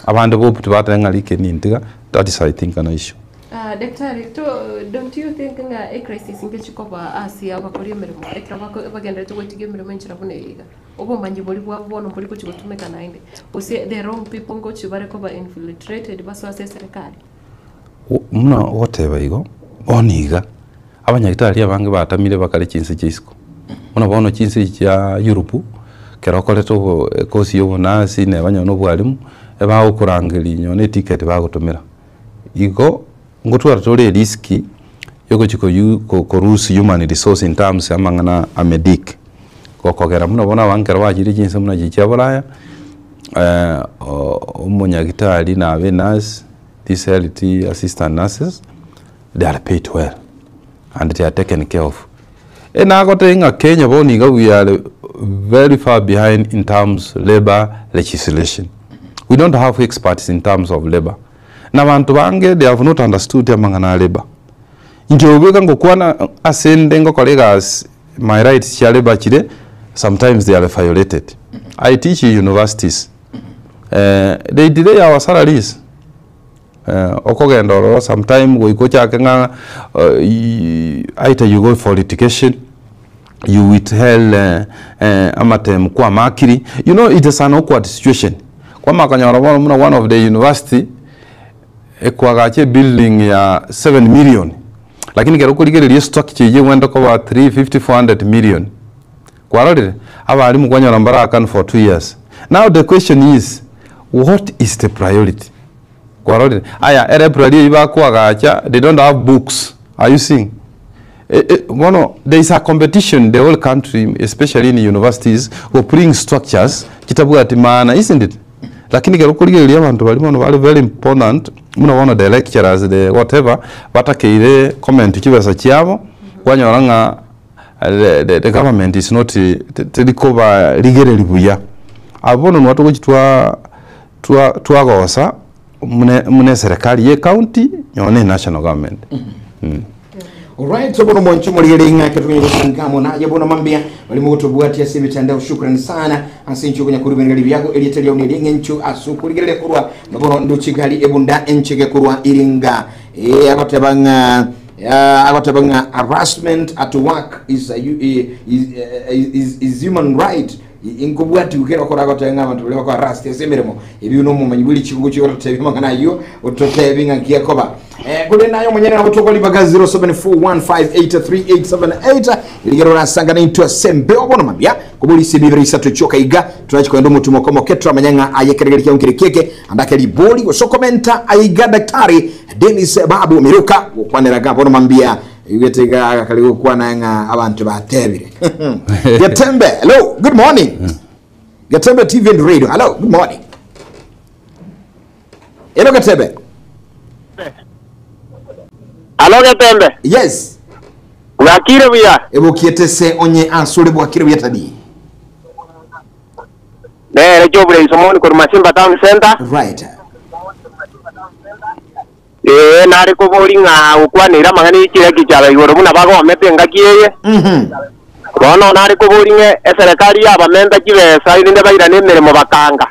abande bobe tibateba ng'a rike nintiga, that is I think an issue. Ah, Daktari, to, don't you think ng'a ecrisis ngechi koba ase abakori emeremo ekero bako bagenderete gotiga emeremo enchera buna eye iga? Obomanyi boria bwabo bono mbori gochi gotumeka naende, gose the wrong people ngochi bare koba infiltrated basoe ase eserekari? Buna ogoteba igo, bono iga. Abanyagitari abange batamire bakare chinse chia isiko, buna bono chinse echi chia Europe, ekero okorete obo ekosi ya obonasi neba onye na obwalimu, ebagokorangeria onye na eticket bagotomera. Igo, ngotwara tore eriski yogochia koyu ko lose human resource in terms ya amang'ana a medic, gokogera buna bono abange ekero bachire chinse buna chiria chia buraya, omonyagitari nabe enurse, these health assistant nurses. they are paid well and they are taken care of. Enagotebia ng'a Kenya bono iga we are very far behind in terms labour legislation. We don't have experts in terms of labour. Na abanto bange they have not understood amang'ana a labour. Inche obeka ngokwana ase nde ngokora egasi my rights chia labour chire sometimes they are violated. I teach in universities, they delay our salaries. Okogenda ororo sometime goika ochake ng'a either you go for litigation, you withheld amatemu kwamakiri, you know it is an awkward situation. Kwamanya konyora bono buna one of the university, ekwagacha ebuilding ya 7 million, lakini ekero okorigereria estructure eywo egwenerete koba 350, 400 million. Kwarorire? Abalimu kwanyora mbarakanu for 2 years. Now the question is, what is the priority? Kwarorire? Aya, elibrary eywo bakoagacha, they don't have books. Are you seeing? Eh, eh, bono there is a competition in the whole country especially in universities go putting structures chitabwati maana isn't it lakini ekero okorigereria abanto baria bono bare very important buna bono the lecturers the whatever batakeire comment chibesa chiabo kwanyora ng'a the, the, the government is not teri kobarigereria buya. Abwo bono nabo togochi twa twa twagosa muna muna eserekari ya ecounty nonye na enational government. Alright, so bono mwancho morigereria ng'ake tumenye gosanga amo naye bono mambia bari mogotobwatia ase emitandao shukrani sana ase encho konya korubengeria biago erieta riao neria eng'encho ase okorigereria korwa na bono ndochigari ebunda enchege korwa iringa eh agoteba ng'a agoteba ng'a harassment at work is, a, is, is, is human right inkobwati kero okora agoteba ng'a abanto baria bakoharassed ase emeremo ebio na omomanyi bwe richiko gochia gototebia amang'ana ayio ototebie ng'a nki ekoba. Korende naye omonyene nabo tokoribaga 0741583878 rigero orasangane intwe ase embeo bono mambia koborisia emibere isato chioka iga torachi kogenda omotumo okomoke toramanya ng'a aye ekeregeri kiao nkere kieke ande ake ribori gose okomenta aiga Daktari Dennis Babu Miruka gokwanera iga bono mambia Igwete iga agakari gokwana ng'a abanto batebire. Getembe, hello, good morning. Getembe TV and radio, hello, good morning. Hello Getembe. Alo Getembe, Yes. bwakire buya? Ebokiete se onye asore bwakire buya tadi. Nere Geoffrey Isomoni korwa Masimba Town Center. Right. Ee, nare koboria ng'a gokwaneire amang'ana ye chiraki chiaba igoro buna bagomete engaki eye. Bono nare koboria ng'a eserekari yabamenta chibesa erinde bairane emeremo bakanga.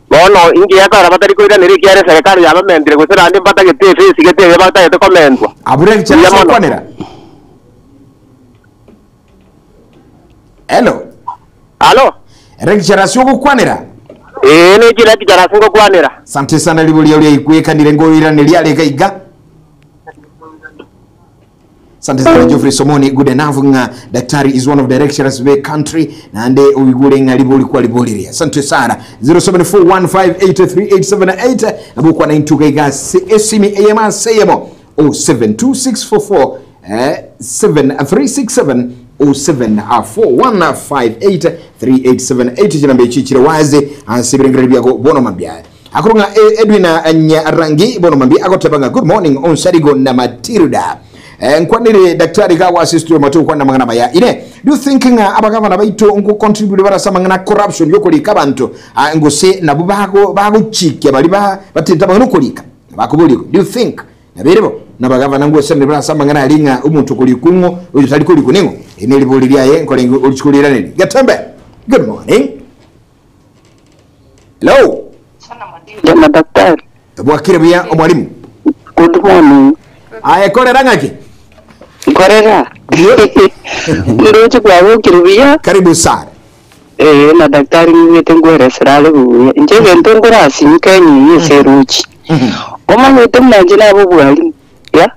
Bono inki gekogera batari koiranera ekiagera eserekari yabamentire gose naende mbatagete efesi gete eye batagete komentwa? Abure Mbuya chera mono. kwanera. Hello. Alo? Lecturer ase ogokwanera. Ee, ne chilecture ase ngokwanera. Sante sana riborio riaigwekanire ngoiraneria are iga iga. Sante sana Geoffrey Somoni good enough ng'a daktari is one of the lecturers be country naende oigure ng'a ribori kwa riboririe. Asante sana 0741583878 nabo okwana intwe iga iga ase esimi eyemo ase eyemo 072644 eh, 7367 0741583878 chinamba echi chire wazi ase ebirengererio biago bono mambia akoro ng'a eh, Edwin Nyarangi bono mambia agoteba ng'a good morning Onsarigo na Matilda Eh, nkwanire daktari gawa ase studio matu kwana mang'ana maya ine do you think ng'a abagavana baito nko contribute barase amang'ana corruption yokorika abanto ah, ngose nabo bago bagochikia bari ba batete amang'ana okorika bakoborigwa do you think Nabere bo nabagavana ngwesanire barase amang'ana aria ng'a omonto okorikwa ng'o, oyo tari korikwa ning'o? Eri neribori riaye nkorenge orituko riiraneri. Getembe! Good morning. Hello. Jama daktari. Bwakire buya omwalimu. Good morning. Aye korera ng'aki? Nkorera. Ndoche kwabokire buya. Karibu sana. Ee na daktari ng'igwete nkweresera are buya. Inche egento nkorasinye Kenya eye ase erochi. Omanyete buna inche nabe obwalimu, ya?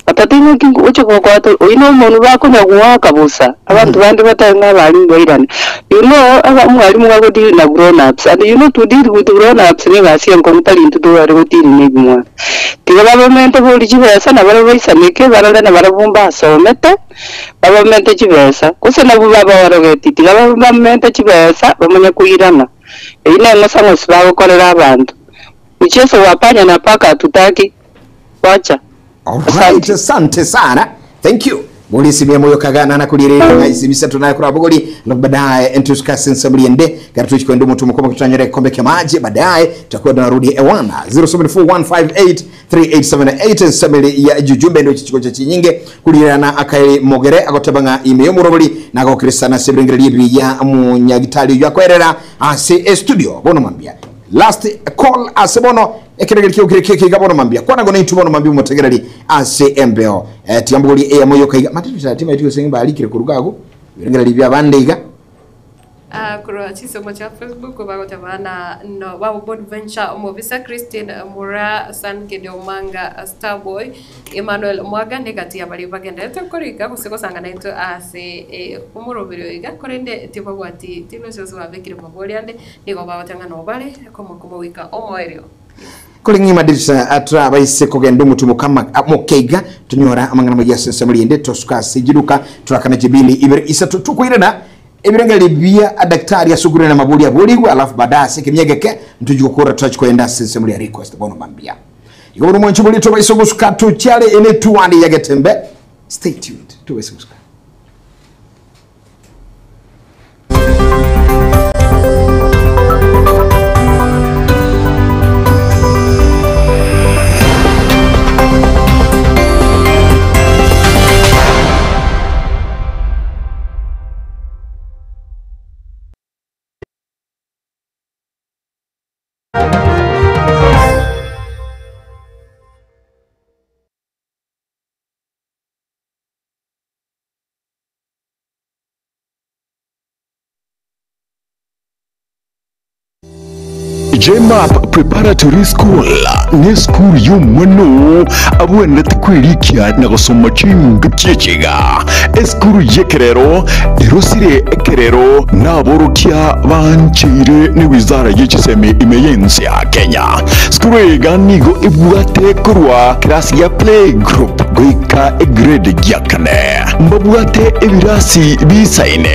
Batata ing'aki oche gokwata oyio na omonwe bakonya goaka bosa, abanto bande batari ng'a abalimu bairane. You know aba omwalimu nigo ago deal na grown ups and you know to deal with grown ups na egasi enkong'u tari intwe tobare go deal na ebimwana. Tiga babomente borie chibesa nabarabwo baisaneke barore nabarabwo mbasomete. Babamente chibesa, gose nabwo babaorogeti, tiga babamente chibesa bamanye koirana. Eyio neng'osa ng'osi bagokorera abanto. Mchezo wa panya na paka hatutaki. Wacha. Alright, Asante. asante sana. Thank you. Bori esimi moyo kagana na kulirira nga isimi setu naye kura bogori na baadaye entusikase nsaburi ende gari tuchikwenda mutu mukoma kutanyere kombe kya maji baadaye tutakuwa tunarudi ewana 0741583878 nsamiri ya jujumbe ndio chichiko cha chinyinge kulirana akaye mogere agoteba ng'a ime yomurobori nagokirisana sebirengereria ebiya munyagitari yakwerera ase e studio bono mambia last call ase bono ekeregeri kio kire keke iga bono mambia kwana gone itu bono mambia mutegereri ase embeo eh, tiambogori eyamoyo kaiga matitu tima itu senge balikire kurugago birengereria bya bande iga Ah, korwa chisomo chia Facebook bagoteba na no babo Bonventure Omobisa Christine Mura San Omanga Starboy Emmanuel Mwaga negati abari bagenderete korika gose gosangana into ase eh, omoroberio iga korende tibabwati tinosiosi babekire mabori ande nigo bagoteba ng'a nobare komokomo goika omoerio. Kore ng'ima dirisa atrabaise kogenda omotumo kama mokeiga tonyora amang'ana maya ase ensemo riende tosuka ase jiduka turakana jibili ibere isato tukoirana ebirengeri bia daktari ase okoirana mabori aborigwe alafu baadaye ase ekemiegeke ntuji gokora tutachi koenda ase ensemo ria request bono mambia igo bono mwanchi bori tobaise gosuka tochiare ene tuwani ya getembe. Stay tuned, tobaise gosuka. JMAP Preparatory School ne school y'omwano abwenerete kwerikia na gosoma chinga chiechiga eskuru y'ekerero erosire ekerero naborokia bancheire ne wizara y'echisemi ime y'ensi ya Kenya. Skuru iga nigo ebwate korwa class ya play group goika egrade ya kane mbabwate ebirasi bisaine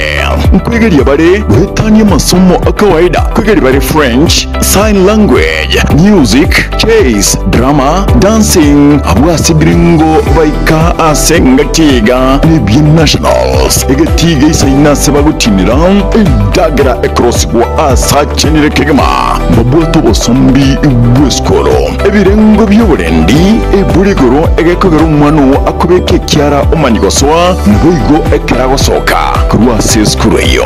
nkwegeria bare goetania masomo akawaida kwegeria bare French, sign language, music, chess, drama, dancing abwasibiringo baika asenga tiga nebye nationals egetiga isaina sebagutinira endagera ekrosigwa asachenire kegema mbabwate obosombi bw'esikoro ebirengo by'oburendi eburigoro egekogera omwana akobeka ekiara omanyigosoa niboigo ekeragosoka korwa ase esikuru eyo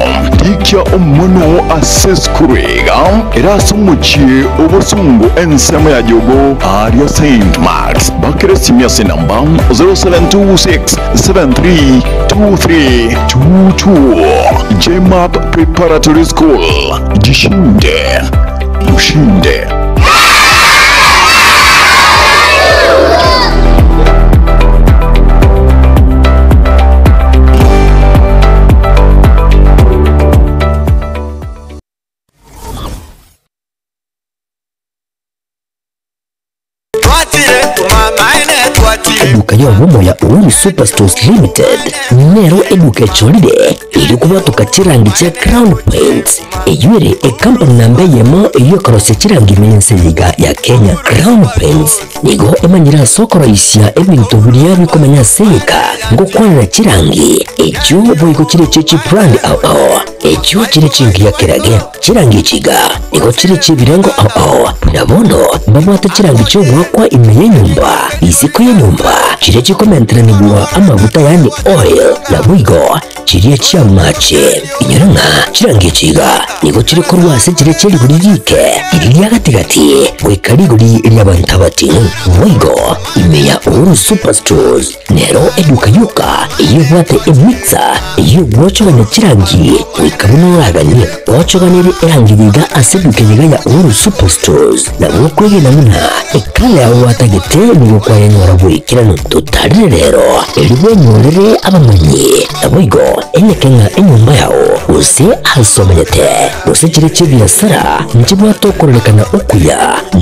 rikia omwana ase esikuru iga erase omochie obosongo ensemo ya jogo aria St. Marks bakere simia ase namba 0726 732322 JMAP Preparatory School. Jishinde ushinde. Eduka y'obumo ya Uhuru Superstores Limited nero eduka echolile iri kubatuka chirangi cha Crown Paints eyuere ekampani namba yemo eyokorosia chirangi menseyiga ya Kenya. Crown Paints nigo emanyira sokoroisia ebintu biria bikomanya seyika ngokwanira chirangi echo boigo chire chechi brand ao ao echo chire chingi ya kerage chirangi chiga nigo chire chibirengo ao ao nabono mbabwate chirangi chogwakwa ime yenyumba isiko yenyumba chire chikomenteranigwa amaguta yani oil na bwigo chirie chiamache inyoranga chirangi chiga nigo chiri korwase chire chiriguri rike iri rya gatigati goika riguri ry'abantu abatinu bwigo ime ya Uhuru Superstores nero eduka yuka eyebwate emixa eyogwochogana chirangi goika buno oraganie wochoganere erangi yiga ase eduka yiga ya Uhuru Superstores nabwo kwegena muna ekala yawe watagete nigo kwayenyora bwikirano tutarire rero eri bwenyorere abamanyi nabwigo enekenga enyumba yawo gose asomenyete gose chire chibiasara nchibwate okorerekana okuya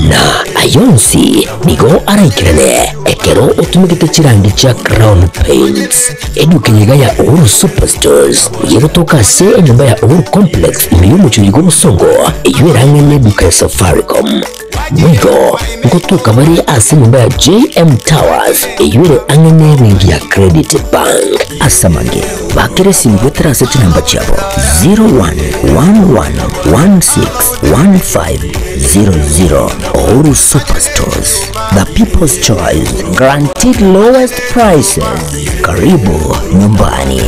na ayonsi nigo araikirane ekero otumigete chirangi chia Crown Paints eduka yiga ya Uhuru Superstores yegotoka ase enyumba ya Uhuru Complex ime y'omuchuri gw'obosongo eyo erang'ene eduka ya Safaricom mwigo nkotuka bari ase enyumba ya JM Towers eyuere ang'ene bengi ya Credit Bank asamage bakere simu ase chinamba chiabo 0111161500. Uhuru Superstores, the people's choice, guaranteed lowest prices. Karibu nyumbani.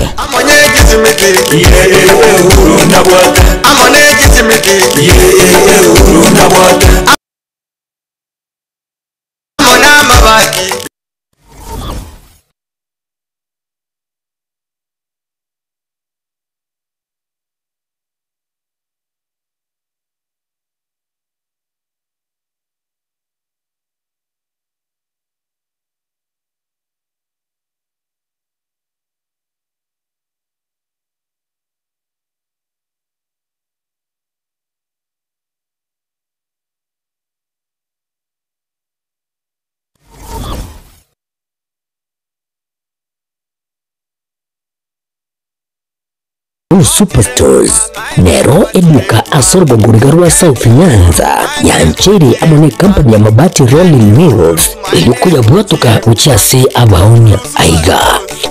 Uhuru Superstores nero eduka ase orogongo riga rwa South Nyanza yancheire amo ne company ya Mabati Rolling Mills erio koyabwatoka gochia ase abaonia. Aiga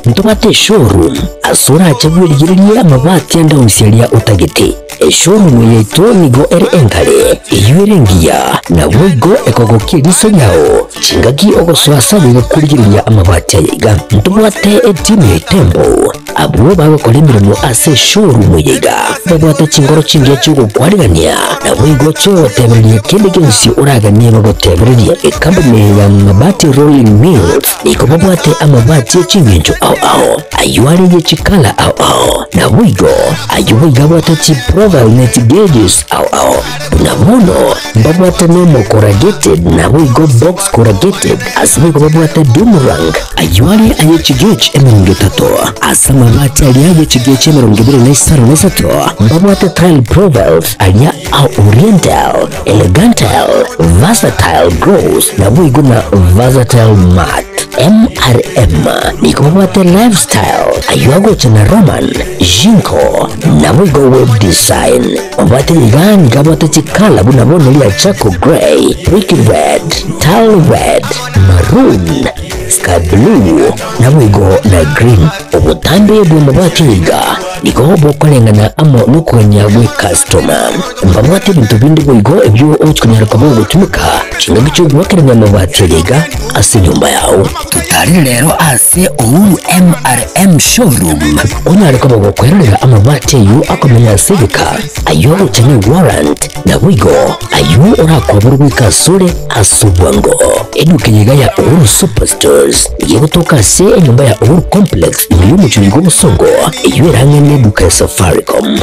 ntobate eshowroom ase orache bwerigererie amabati ande onsi aria otagete. Eshowroom yaito nigo ere enkare eywo ere engiya naboigo ekogokia eriso riao chingaki ogosoa ase aye gokorigereria amabati aya iga. Ntobwate etimu ya Itembo abwo bagokora emirimo ase eshowroom eye iga babwate chingoro chingiya chiogokwarigania naboigo chiogotebereria kende gionsi oraganie bagotebereria. Ekampuni ya Mabati Rolling Mills nigo babwate amabati echingencho ao ao ayo are ye chikala ao ao naboigo ayo boigo abwate chiprofile net gauges ao ao buna bono mbabwate nomo corrugated naboigo box corrugated ase boigo babwate doomerang ayo are aye chigauge 30 ase amabati aria aye chigauge 23 mbabwate tile profiles aria au oriental, elegantal, versatile gross naboigo na versatile mat. MRM nigo babwate lifestyle ayo agocha na Roman, Jinko naboigo web design. Babwate iga nigo abwate chikala buna bono ria charcoal grey, brick red, tile red, maroon, sky blue naboigo na green. Obotambe bwa mabati iga nigo bokoreng'ana amo nokogania gwe customer. Mbabwate ebinto binde boigo ebio ochikonyara koba ogotumika chingaki chiogwakerania amabati aria iga ase enyomba yao. Tutarire rero ase Uhuru MRM showroom onyare koba gokwerorera amabati ayo akomenya ase ebika ayo agocha ne warrant naboigo ayo orakwabora goika asore ase obwango. Eduka eyeiga ya Uhuru Superstores igegotoka ase enyomba ya Uhuru Complex ime y'omochori gwa obosongo eyo erang'ene eduka ya Safaricom.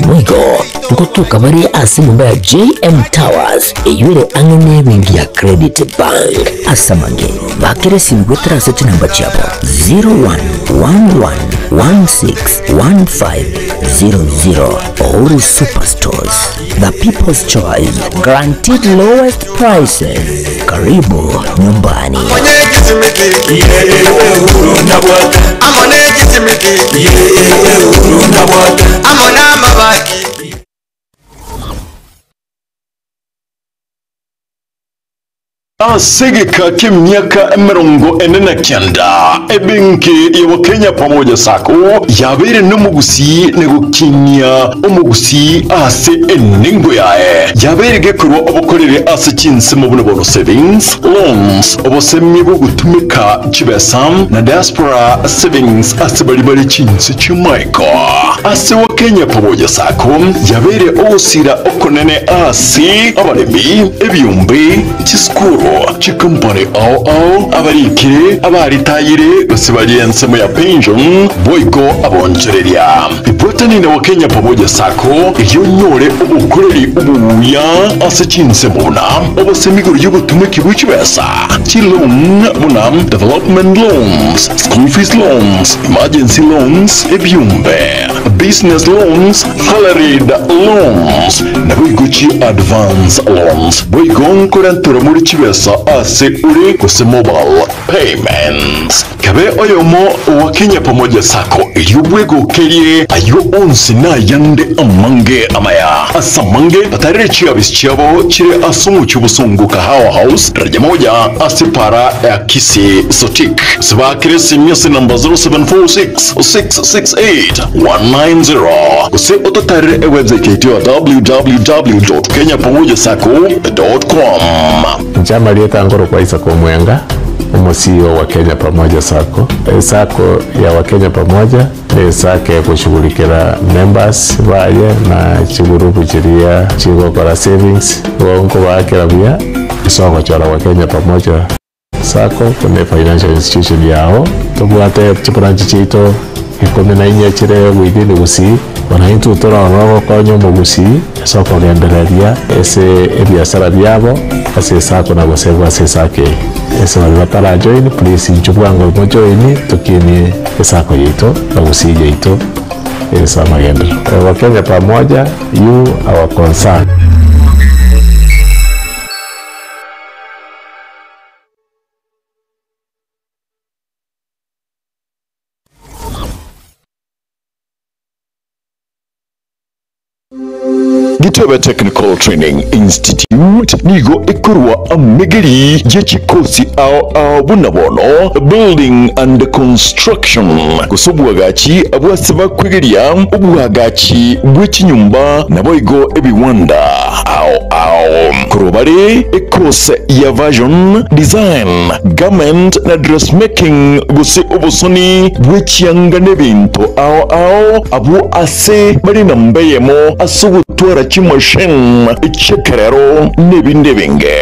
Boigo nkotoka bare ase enyomba ya JM Towers eyo ere ang'e n'ebenki ya Credit Bank. Ase amange bakere esimu gwetera ase chinamba chiabo 0111161500. Uhuru Superstores, the people's choice, guaranteed lowest prices. Karibu nyumbani. Asegeka k'emyaka 49 ebenki ya Wakenya Pamoja Sacco yabere n'omugusi negukinia omugusi ase enengo yae yabere gekorwa obukorere ase chinsemo buno bono savings loans obosemi bwo gutumika chibesa na diaspora savings ase bari bari chinse chimaiko ase Wakenya Pamoja Sacco yabere ogosira okonene ase abaremi ebyumbe chiskuru chikampani ao ao abarikire abaritayire gose bari ensemo ya pension boigo abonchereria ibwetanine wa Kenya Pamoja Sacco iyo nyore obukoreri obuya ase chinsemo buna obosemigoro y'ogotumeka bw'echibesa chiloan buna development loans, school fees loans, emergency loans, ebyumbe business loans, salaried loans na boigo chi advance loans boigo nkorantura muri chibesa ase uri gose mobile payments kabe oyomo wa Kenya Pamoja Sacco iriobwegokerie ayo onsi nayande amange amaya asamange batarire chiabisi chiabo chire ase omochi obosongo Kahawa House daraja moja ase para ya Kisii Sotik sibakire simia ase namba 0746 668 190 gose ototarire ewebsite yaito ya www.kenyapamojasacco.com. Nchama lietangoro kwa Isaac Omwenga omo CEO wa Kenya Pamoja Sacco. Sacco ya Wakenya Pamoja ni sacco ekushughulikira members baye na chigurupu chiria chigokora savings bonko bakera buya isogochora Wakenya Pamoja Sacco kune financial institution yao tobwate chibranch chiito 14 chire within Gusii ona intu turona gokonya omogusii ase okogendereria ase ebiasara biabo ase esako na gosebwa ase esako eye ase bari batarajoin please inchu bwango mojoini tukinie esako yaito na Gusii yaito ase amagenderero. Wakenya Pamoja, you our concern. Gitebe Technical Training Institute nigo ekorwa amegeri ye chikosi ao ao buna bono Building and Construction gose obwagachi bw'ase bakwegeria obwagachi bwe chinyomba naboigo ebiwanda ao ao. Korwa bare ekose ya Version, Design, Garment na Dressmaking gose obosoni bwe chianga nebinto ao ao abwo ase bare namba eyemo ase ogotwara chimachine chi'ekerero nebinde ebinge.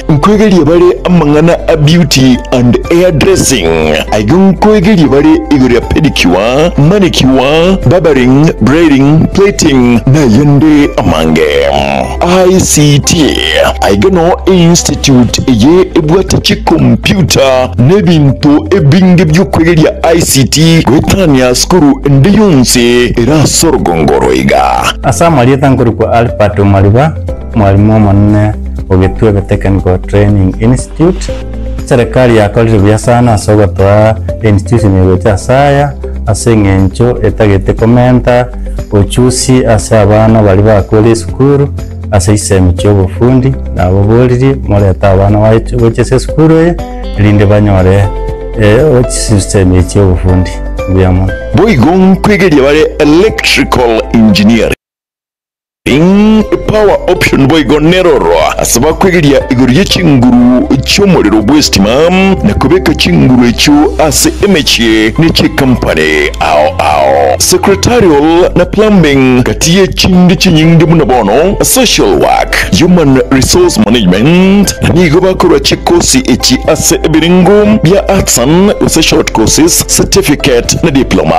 Nkoegeria bare amang'ana a beauty and hair dressing. Aiga nkoegeria bare igoro ya pedicure, manicure, barbering, braiding, plating nayende amange. ICT, Aiga noo einstitute eye ebwate chikompyuta na ebinto ebinge bi'okwegeria ICT goetania sukuru ende yonsi ere ase orogongo oro iga. Ase amarieta nkorokwa Albert Omariba, omwalimu omonene o Getwebe Technical Training Institute. Eserekari yakorire buya sana ase ogotoa einstitution eye gocha ase aya, ase eng'encho etagete komenta ochusi ase abana baria bakure esukuru ase chisemi chi'obofundi, nababoririe morete abana gocha ase esukuru eye, erinde banyore chisemi echi chi'obofundi. Mbuya mono. Boigo nkwegeria bare electrical engineering. Power option boigo neroro ase bakwegeria igoro ye chinguru chi'omorero bw'estima na kobeka chinguru echio ase emechie ne chikampani ao ao. Secretarial na plumbing gati ye chinde chinyinge buna bono social work, human resource management na nigo bakorwa chikosi echi ase ebirengo bia artisan gose short courses, certificate na diploma.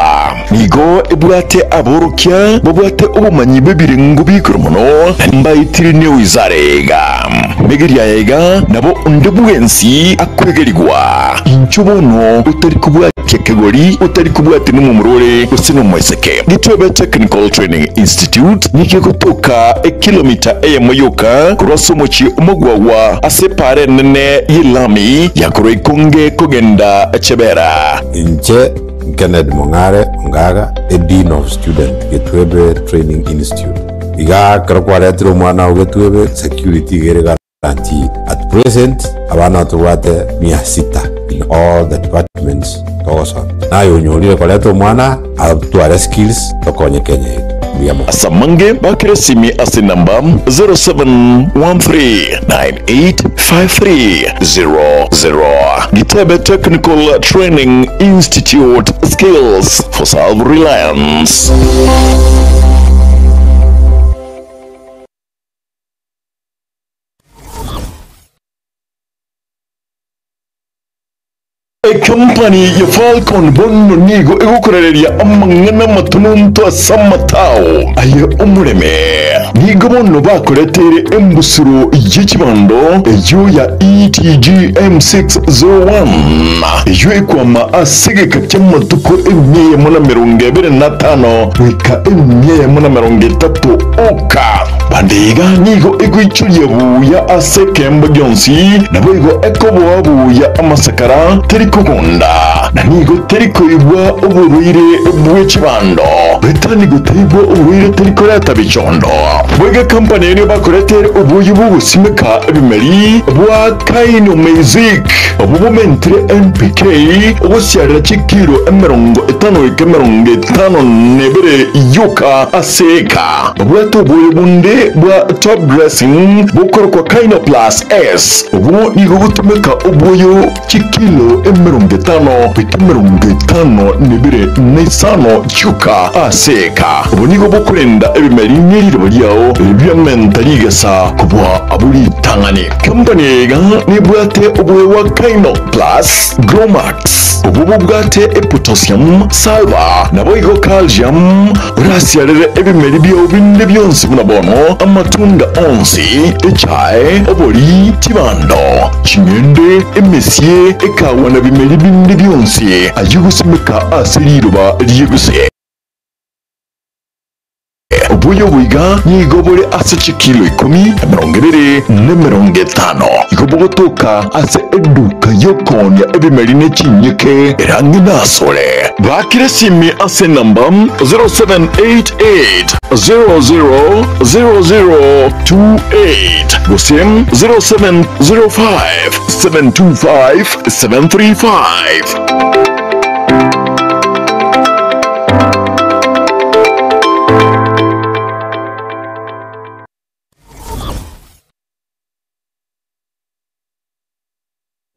Nigo ebwate aborokia babwate obomanyi bw'ebirengo bi'igoro mono, na mbaitire newizara iga. Megeria aya iga nabo onde bwensi akwegerigwa. Inchuo bono otari kobwatia kegori, otari kobwatia nomomura ore gose nomoiseke. Gitwebe Technical Training Institute nigo egotoka ekilomita eyemo yoka korwa ase omochie omogwagwa ase epaara enene y'elami ya korwa Ikonge kogenda Chebera. Inche Kennedy Mong'are Ongaga, a Dean of Student, Getwebe Training Institute. Iga ekero kwaretire omwana oo Getwebe, security iga ere guaranteed. At present, abana tobwate mia sita in all the departments togosoma. Naye onyorire koreta omwana atware skills tokonye Kenya yetu. Mbuya mono. Ase amange bakere esimi ase enamba 0713985300. Gitebe Technical Training Institute, Skills for Self-Reliance. Ekampani ya Falcon bono nigo egokorereria amang'ana amatununtu ase amatao aye omoreme. Nigo bono bakoreteire embusuro ye chibando eyio ya ETG M601 eyio ekwama ase egeka ki'amatuko emia eyemo na emerongo ebere na atano goika emia eyemo na emerongo etato oka. Bande iga nigo egoichoria buya ase ekeemba gionsi, naboigo ekoboa buya amasakara, teri kogunda, na nigo teri koigwa oborwaire bwe chibando. Goetania gotaigwa oborwaire teri koreta bichondo. Boigo ekampani eye nigo bakoretere oboyio bw'ogosimeka ebimeri bwa Kainomeizic, obwo bomentire NPK ogosiarera chikiro 50 goika 52 yoka ase eka. Babwate oboyo bonde bwa top dressing bokorokwa Kynoplus S. Obwo nigo gotumeka oboyo chikilo 50 goika 52 na isano chioka ase eka. Obo nigo bokorenda ebimeri ne riroba riao biamenta rigesa kobua abwo ritang'ani. Company eye iga nebwate oboyo bwa Kynoplus Gromax. Obwo bobwate epotassium, sulphur, naboigo calcium, orasiarere ebimeri biao binde bionsi buna bono amatunda onsi, echae, obori, chibando, ching'ende, emesie, ekawa na bimeri binde bionsi ayio gosimeka ase riroba ri'eguse. Oboyo oboiga nigo bore ase chikilo ikomi, 20, na 50. Igo bogotoka ase eduka y'okoonia ebimeri ne chinyeke ere ang'e nasore. Baakera esimi ase enamba 0788 000028 gose 0705 725 735.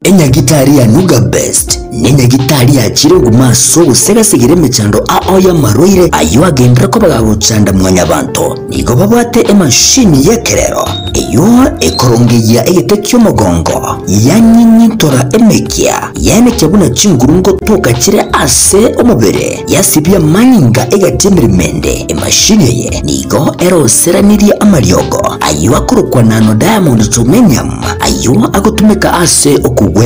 Enyagitari ya Nuga Best nenyagitari yachire oguma ase ogosegasegera emechando ao y'amarwaire ayio agenderere koba gagochanda mwanyabanto. Nigo babwate emashini y'ekerero eyio ekorongeyia egete ki'omogongo, yanyinyintora emekia, yaenekia buna chinguru ngotoka chire ase omobere, yasibia amanyinga egati y'emeremo ende. Emashini eye nigo eroseranirie amariogo ayio akorokwa nano diamond germanium ayio agotumeka ase okogwenia.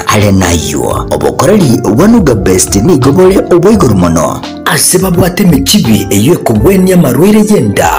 Are nayio, obokoreri bwa Nuga Best nigo bore obwa igoro mono. Ase babwate emechibi eyio ekogwenia amarwaire y'enda,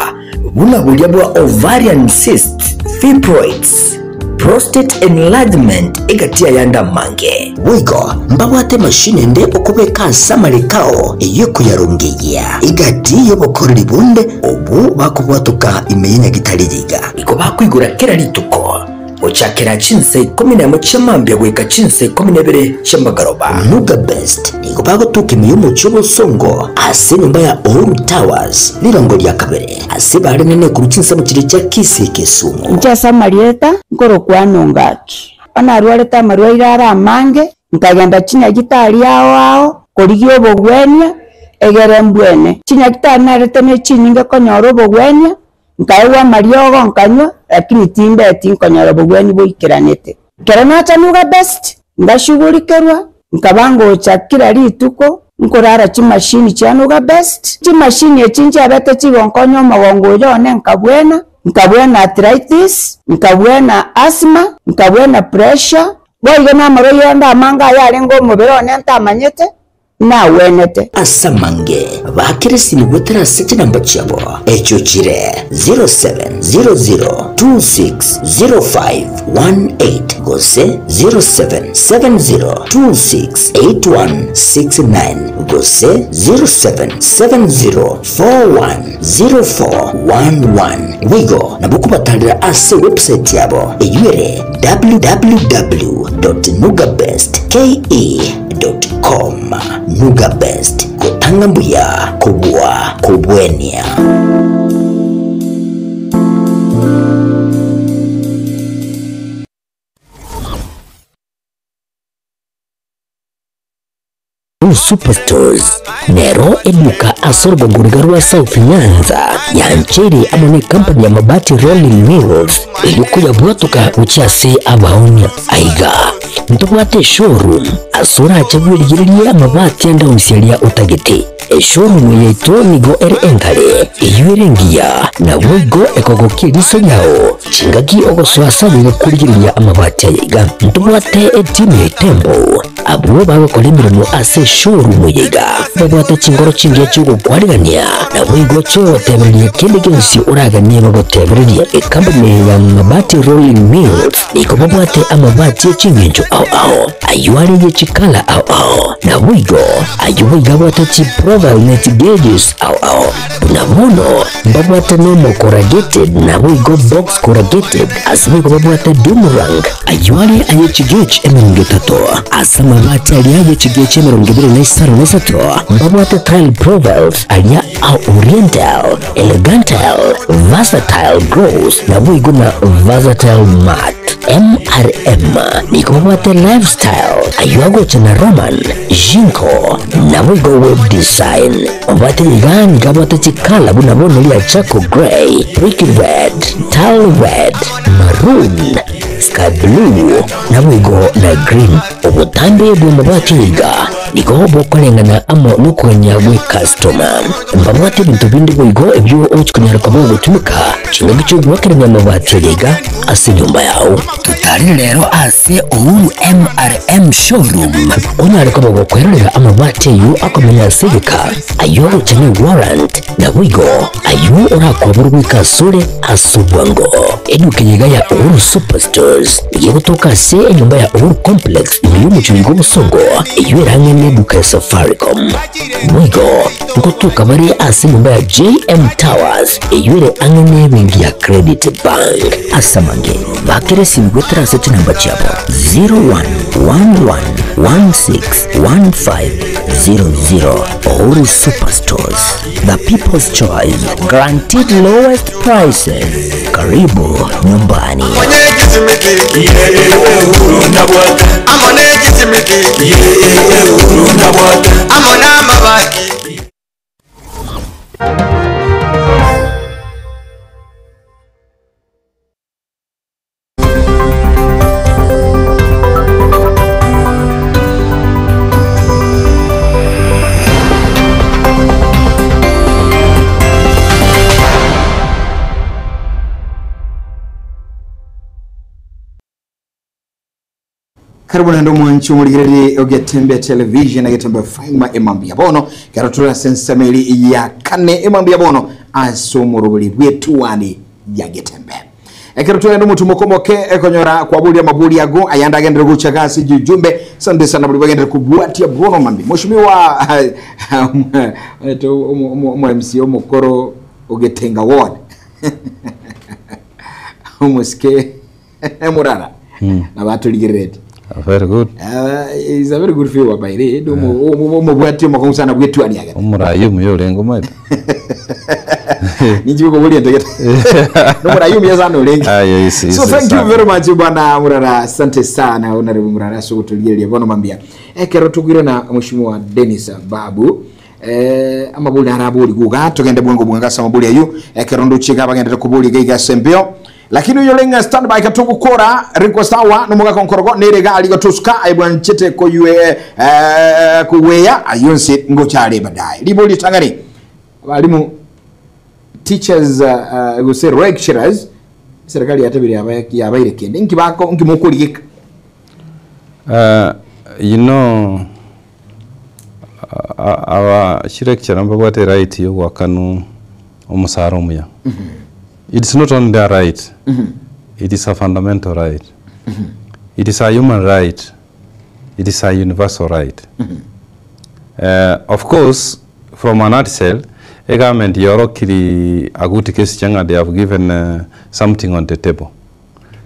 buna boria bwa ovarian cysts, fibroids, prostate enlargement egati y'ayande amange. Boigo mbabwate emashini ende okobeka ase amareko ao eyio ekoyarongeyia egati y'obokoreri bonde obwo bakobwatoka ime y'enyagitari eye iga. Igo bakoigora kera rituko gochakera chinsa ikomi nemo chia mambia goika chinsa ikomi na ibere chia magoroba. Nuga Best nigo bagotoka ime y'omochie obosongo ase enyomba ya Uhuru Towers rirongo ria kabere ase bare nene korwa chinsemo chiria chia Kisii Kisumu. Inche ase amarieta nkorokwana Ongaki. Onarwarete amarwaire are amange, nkagenda chinyagitari ao ao, korigia obogwenia, egere mbwene. Chinyagitari narete na echinyinge konyora obogwenia, nkaegwa amariogo nkanywa, lakini timbeti nkonyora obogweni boikeranete. Ekero nacha Nuga Best, ngashughulikerwa, nkaba ngocha kila rituko, nkorara chimashini chia Nuga Best. Chimashini echi nchiabete chigonkonya omogongo oyo one nkabwena, nkabwena arthritis, nkabwena asthma, nkabwena pressure, boigo na amarwaire ande amange aya arenge omobere one ntamanyete, nawenete. Ase amange bakere esimi goetera ase chinamba chiabo echio chire 0700260518 gose 0770268169 gose 0770410411. Boigo nabo kobatarera ase website yabo eyio ere www.nugabestke.com. Nuga Best, gotanga mbuya kobua kobwenia. Superstores nero eduka ase orogogoriga rwa South Nyanza yanchere amo ne company ya Mabati Rolling Mills eyio yabwatoka gochia ase abaonia. Aiga ntobwate eshowroom ase orache bwerigererie amabati ande onsi aria otagete. Eshowroom yaito nigo ere enkare eyio ere engiya naboigo ekogokia eriso riao chingaki ogosoa ase aye gokorigereria amabati aya iga. Ntobwate etimu ya Tembo abwo bagokora emirimo ase eshowroom eye iga babwate chingoro chingiya chiogokwarigania naboigo chiogotebereria kende gionsi oraganie bagotebereria. Ekampani ya Mabati Rolling Mills nigo babwate amabati echingencho ao ao ayio are ye chikala ao ao naboigo ayio boigo abwate chiprofile ne chigeges ao ao buna bono mbabwate nomo corrugated naboigo box corrugated ase boigo babwate doomerang ayio are aye chigeji 30 ase amabati aria aye chigeji 23 mbabwate tile profiles aria au oriental, elegantal, versatile gross naboigo na versatile mat. MRM nigo babwate lifestyle ayio agocha na Roman, Jinko naboigo web design. Obwate iga nigo abwate chikala buna bono ria charcoal grey, brick red, tile red, maroon, sky blue naboigo na green. Obotambe bwa amabati iga Nigo bokoreng'ana amo nokogania gw'ekastoma. Mbabwate ebinto binde boigo ebio ogochia konyara koba ogotumeka chingaki chi'ogoakerania amabati aria iga ase enyomba yao. Totarire rero ase Uhuru MRM Showroom onyare koba gokwerorera amabati ayio akomenya ase egeka, ayio agocha ne warrant, naboigo ayio orakoborwe goika asore ase obwango. Eduka eye iga ya Uhuru Superstores nigo egotoka ase enyomba ya Uhuru Complex ime y'omochie oiga obosongo, eyio ere ang'e neduka ya Safaricom. Boigo ngotoka bare ase enyomba ya JM Towers eyio ere ang'e nebenki ya Credit Bank. Ase amange, bakera esimi goetera ase chinamba chiabo 0111161500. Uhuru Superstores, the people's choice, guaranteed lowest prices. Karibu nyumbani. Karibu naende omwanchi omorigererie ogetembe television egetembe fm emambia bono kero tore ase ensemo eri ya kane emambia bono ase omorobori bw'etuani ya getembe ekero twagenda omotu mokomoke ekonyora kwaboria amabori ago ayande agendere gocha gase jujumbe sante sana bari bagendere kubwatia bono mambi mheshimiwa omo MC omokoro ogetenga ward omosike murara na baturigererete Very good. Is a very good viewer by the way omobwati omokongu sana bwetwani agete Omurayi omuya orenge omanyete. ninji kuburia ntegete nomurayi omuya sana orenge Ah, yes, yes, so thank you sana. very much bwana murara asante sana honorable murara sogotuligereria bono mambia ekero tugwire na mheshimiwa Dennis Babu eh, amabuli araburi guga tugende bwango bwanga ase amabuli ayo ekero nduchiga bagendere kuburi gaiga sembio lakini uyo lenga standby katugukora request hour nomuga konkorogo nerega aligo tuska aibwanchete koyue eh, kuweya ayonse ngochare baadaye liboli tangani balimu teachers guse lecturers serikali yatabire yabaire kende nkibako nkimukurigika You know, aba chilecturer mbabwate right yogwakanu omusara omuya. It's not only their right, it is a fundamental right. It is a human right. It is a universal right. Of course, from an nutshell, a government yorokiri aguti kesi changa they have given something on the table.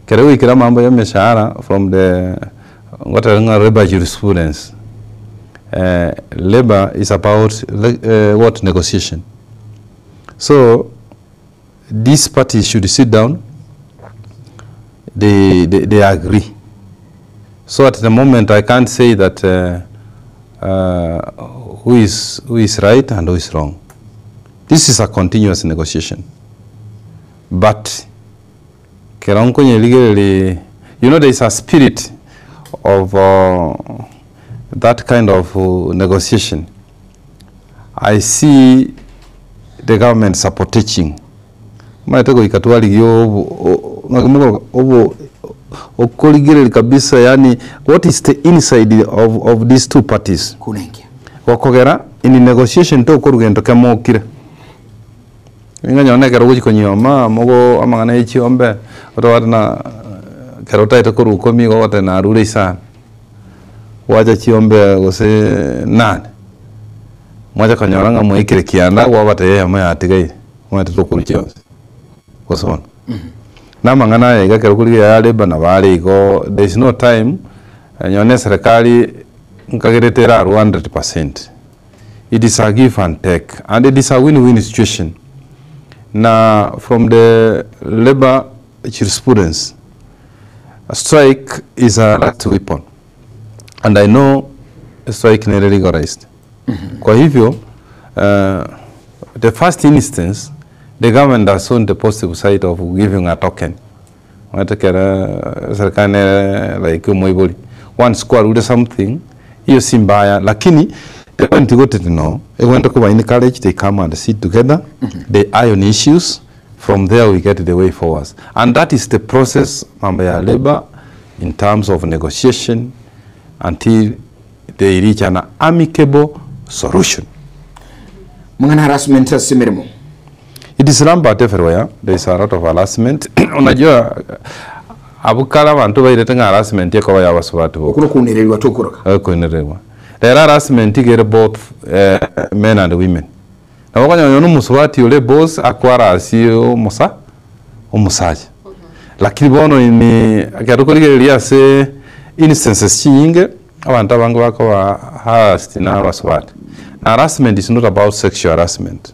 Kere wikira mambo ya mishahara from the ngota labor jurisprudence. Labor is about what negotiation. So these parties should sit down. They agree. So at the moment I can't say that who is right and who is wrong. This is a continuous negotiation. But you know, there is a spirit of that kind of negotiation. I see the government supporting. Kabisa, yani what is the inside of these two parties? Wakogera in negotiation to korugendo kemokire. Inganya onekero guchikonyoma mogo amang'ana echiombe otwatna kero taito korukomi gote na rure isana wacha chiombe gose nane mwacha konyora ng'a mwikire kianda gwabate yamo yatigaire mwate tokoru chionse gosona na mang'ana aya iga kero kurigia ya labor na bare igo there is no time nyone serikali nkagerete ra 100%. It is a give and take and it is a win-win situation. Now, from the labor jurisprudence, a strike is a last weapon. And I know a strike is legalized. Kwa hivyo, the first instance, the government has shown the positive side of giving a token. Like one square with something, Hiyo si mbaya lakini the point gotete no egwente koba encourage they come and sit together they iron issues from there we get the way forwards and that is the process mambo ya labor in terms of negotiation until they reach an amicable solution. Mang'ana harassment ase emeremo. It is rampant everywhere, there is a lot of harassment. Unajua abwo kare abanto bairete ng'a harassment ekoba ya abasubati boka. Okwo nokounererigwa tokoroka. Okoinererigwa. Rero harassment iga ere both men and women. Nabo okonyora nonya omosubati ore boss akoharasie omosa omosacha. Lakini bono in ekero tokorigereria ase instances chinyinge, abanto abange bakoba harassed na abasubati. Na harassment is not about sexual harassment.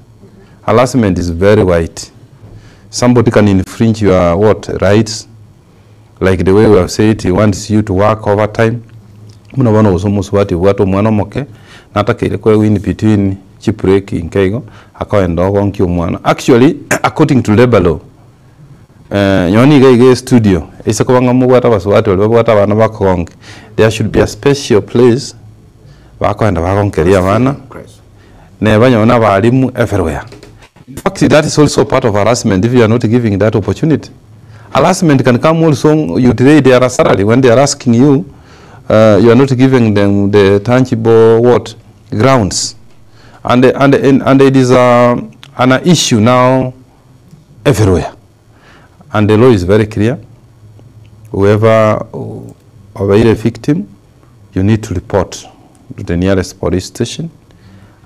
Harassment is very wide. Somebody can infringe your what rights like the way we have said he wants you to work overtime buna bono gose omosubati obwate omwana omoke natakeire koegwa in between chibreak inke igo akoenda ogonkia omwana. Actually according to labour law nonye niga iga estudio ase koba ng'a mobwate abasubati baria babwate abana bakogonkia there should be a special place bakoenda bagonkeria abana Neba nonye na abalimu everywhere. In fact that is also part of harassment if you are not giving that opportunity. Harassment can come also you delay their salary when they are asking you you are not giving them the tangible what grounds and and and it is a, an issue now everywhere and the law is very clear whoever obeire a victim you need to report to the nearest police station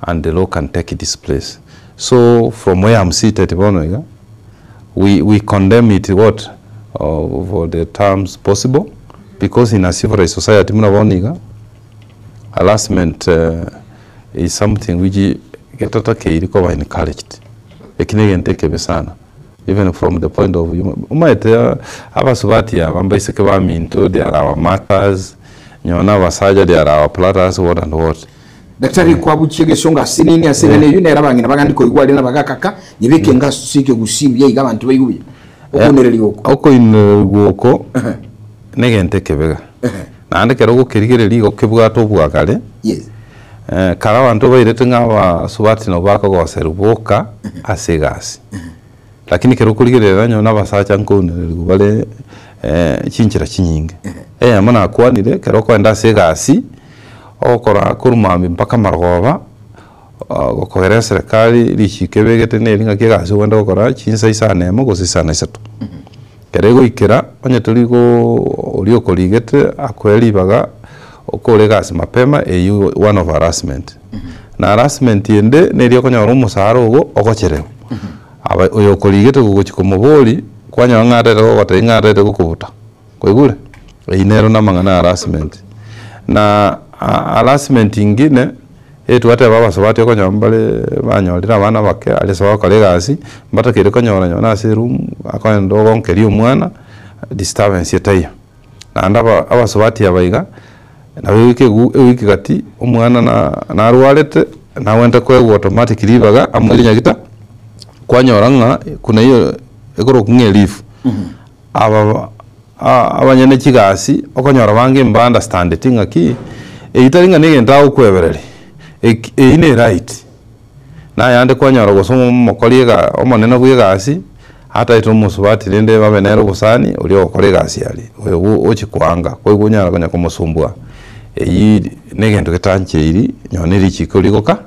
and the law can take its place. So from where I'm seated bono iga, we, we condemn it what for the terms possible because in a civilized society buna bono iga, harassment is something which getatakeiri koba encouraged. Eki negento ekebe sana even from the point of view omanyete abasubati aba mbaiseke baminto they are our mothers nyowe na abasacha they are our brothers what and what. Daktari kwabuchia egesongo ase nini ase eng'ana eyio nere abang'ina bagande koigwa aria nabagakaka nyebeke enga ase ekegusii buya iga abanto baigwe buya okoinererigwa oko. Okoinererigwa oko negento ekebega naende ekero ogokerigereria igo kebwate obwagare Yes. Kare abanto bairete ng'a abasubati nabo bakogoserwa boka ase egasi, lakini ekero okorigereria onye na abasacha nkounererigwa bare chinchera chinyinge. Eyemo nakwanire, ekero okoenda ase egasi, ogokora korwa mambia mpaka marogoba, gokogera eserekari richiko ebegete neri ng'aki egasi ogende gokora chinsa isano emo gose isano isato. Ekero egoikera, onye tori go oria okorigete akoe ribaga okore egasi mapema eywo one of harassment. Na harassment ende neria okonyora omosara ogo ogocherewa. Aba oyo okorigete gogochia komoboria, kwanyora ng'a arere gogotebia ng'a arere gokobuta, kwaigure? Eyio nero namang'ana ya harassment. Na harassment ingine. Etwateba abasubati okonyora mbare banyorire abana abake aria ase bagokora egasi, mbatakeire konyora nonye ase eroom, akogenda ogonkeria omwana, disturbance etaiyo. Naende aba abasubati aba iga, nabo ewiki egu ewiki gati, omwana na narwarete, nagwenerete koegwa automatic ribaga amoire nyagita, kwanyora ng'a kuna hiyo ekorokwa ng'a elifu. Aba abanyene chigasi okonyora bange mba understandeti ng'aki, eyio tari ng'a negento agokwebereria, eki eyio ne right. Nayande kwanyora gose omokori ega omonene bwa egasi, ataete omosubati rende babe nere obosani, oria ogokora egasi aria, oyo ogochi koanga, koigwa onyara konya komosumbua. Eyio negento getancheiri, nonye ne richiko rigoka.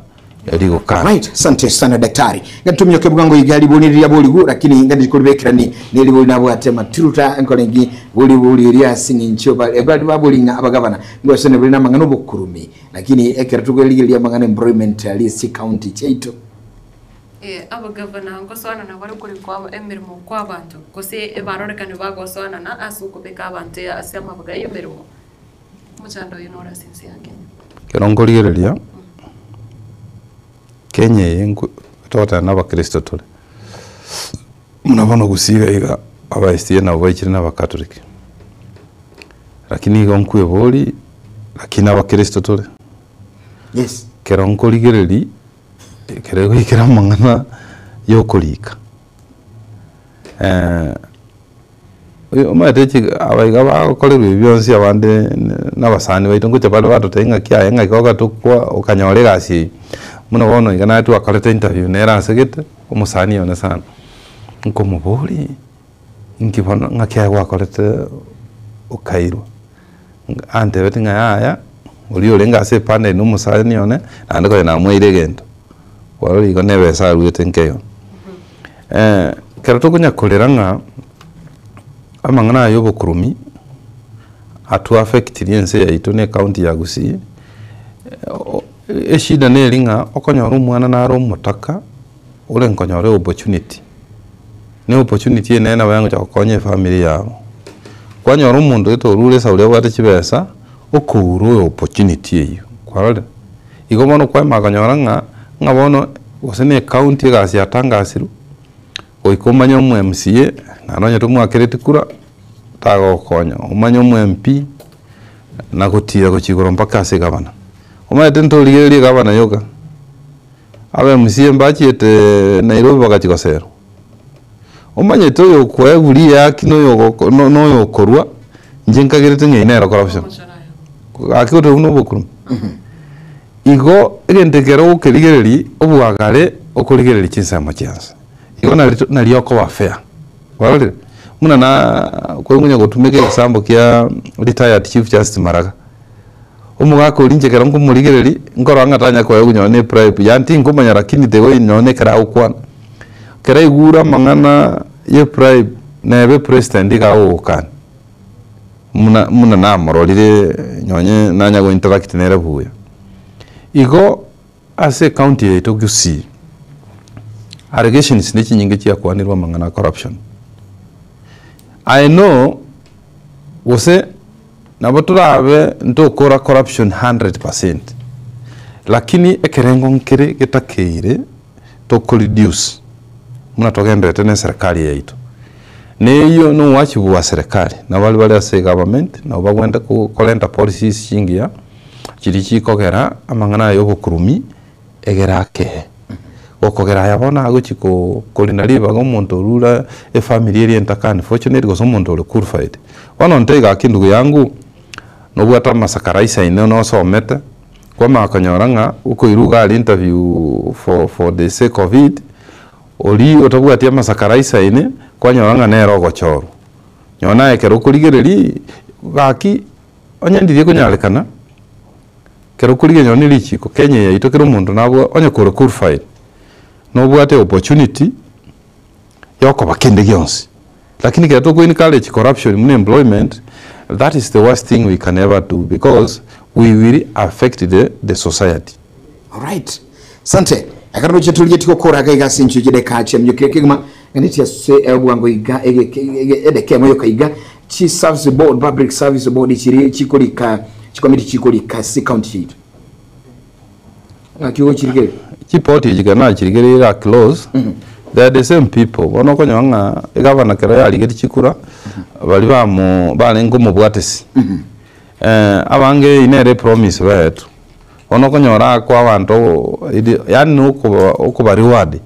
rigokana. Right, asante sana daktari. Ngatumia bwango iga ribori riria borigu lakini ngandi koribekerani neribori nabwate matiruta nkorengi bori bori eria ase eng'encho bari babori ng'a abagavana ngosene bori namang'ana obokurumi lakini ekero tokorigereria amang'ana employment aria ase county chiaito. Eh, abagavana ngosoanana bare korikwa emeremo kwa abanto, gose ebarorekane bagosoanana ase okobeka abanto ase amabaga y'emeremo. Omochando oyo nore ase ense ya Kenya. Ekero nkorigereria, Kenya eye nko togoteba na abakristo tore, buna bono gusii iga iga aba SDA nabo baichire na abakatoliki, lakini igo nkweboria, lakini abakristo tore? Yes. Ekero nkorigereria, ekero egoikera amang'ana ya okorika. Omanyete chi abaiga bagokorerwa ebi bionsi abande na abasani baito ngocha bare batotebia ng'aki aye ng'aki ogatokwa okanyora egasi eywo. Buna bono iga naye twakorete interview nere asegete, omosani one sana, nkomoboria inki bono ng'aki aye gwakorete okairwa? Antebetie ng'a yaya, oria orenge ase epanel na omosani one, naende konya namoeire egento, kwarora igo na ebesa aruete nkeigo. Ekero tokonya korera ng'a amang'ana aya ya obokurumi atuaffectiri ense yaito na ecounty ya Gusii, eshida neri ng'a okonyora omwana nare omotaka ore nkonyora eopportunity, na eopportunity eye nere nabo yagocha gokonya efamiri yabo. Kwanyora omonto gete orure esauri abwate chibesa, okourwa eopportunity eywo, kwarorire? Igo bono kwamanya konyora ng'a, ng'a bono gose na ecounty egasi yatangasirwe, goika omanye omo MCA, naende onye tomwakereti kura, tagogokonya, omanye omo MP, na gotira gochia igoro mpaka ase egavana. Omanyete ntorigereria egavana yoka, aba MCA mbachiete Nairobi bagachia goserwa. Omanyete oyo okoegwa riaki na oyo ogoko na oyo okorwa, inche nkagerete ng'a eyio nere corruption. Gaki goteba buna obokurumi. Igo egento ekero ogokerigereria obwagare okorigereria chinsemo chianse. Igo nari nari okoba fair. Kwarorire? Buna na konya gotumeka egesambo kia retired chief justice Maraga. Omogaka oria inche ekero nkomorigereria, nkorora ng'a tanya koegwa nonye na ebribe, yaani tinkomanya lakini the way nonye ekero agokwana. Ekero aigure amang'ana ya ebribe, nebe president iga agogokania. Muna muna namororire nonye nanya go interact nere buya. Igo ase ecounty yaito Gusii, allegations ne chinyinge chiakwanirwe amang'ana a corruption. I know gose nabo torabe ntokora corruption 100%, lakini ekerengo nkere getakeire toko reduce buna togenderete na eserekari yaito. Na eyio na owachibu bwa serikali, nabo baria bare ase egovernment, nabo bagwenerete korenta policies chingiya, chiria chikogera amang'ana aya ya obokurumi egere akee. Gokogera aya bono agochi korina ribaga omonto orure efamiri eria entaka unfortunate gose omonto ore qualified. Bono ntaiga gaki ndugu yangu, nobwate amasakara aisaine nosomete, kwamanya konyora ng'a okoirwa iga aria interview for for the sake of it, oria otabwati amasakara aisaine, kwanyora ng'a nere ogochorwa. Nonye naye ekero okorigereria, gaki onye ndiria ekonyarekana, ekero okorigereria nonye na richiko Kenya eye yaito kera omonto nabwa onye kore qualified, nobwate opportunity yokoba kende gionsi. Lakini ekero toko encourage corruption buna employment, that is the worst thing we can ever do because we will affect the the society. Alright. Sante. Ekero roche torigetie gokora iga iga ase enchwe chideka chiaminyokire kegima ng'aneti ase obwango iga edeka emo yoka iga chi service board public service board chiri chikorika chikomiti chikorika ase county yaito ng'aki ogochirigereria Chipoti echi ekero nachirigereire iga close, they are the same people. Bono okonyora ng'a egavana ekero yarigetie chikura, baria bamo barenge omobwatisi, abange eyio nere epromise baetwe. Bono okonyora akoa abanto yaani na okoba okoba reward,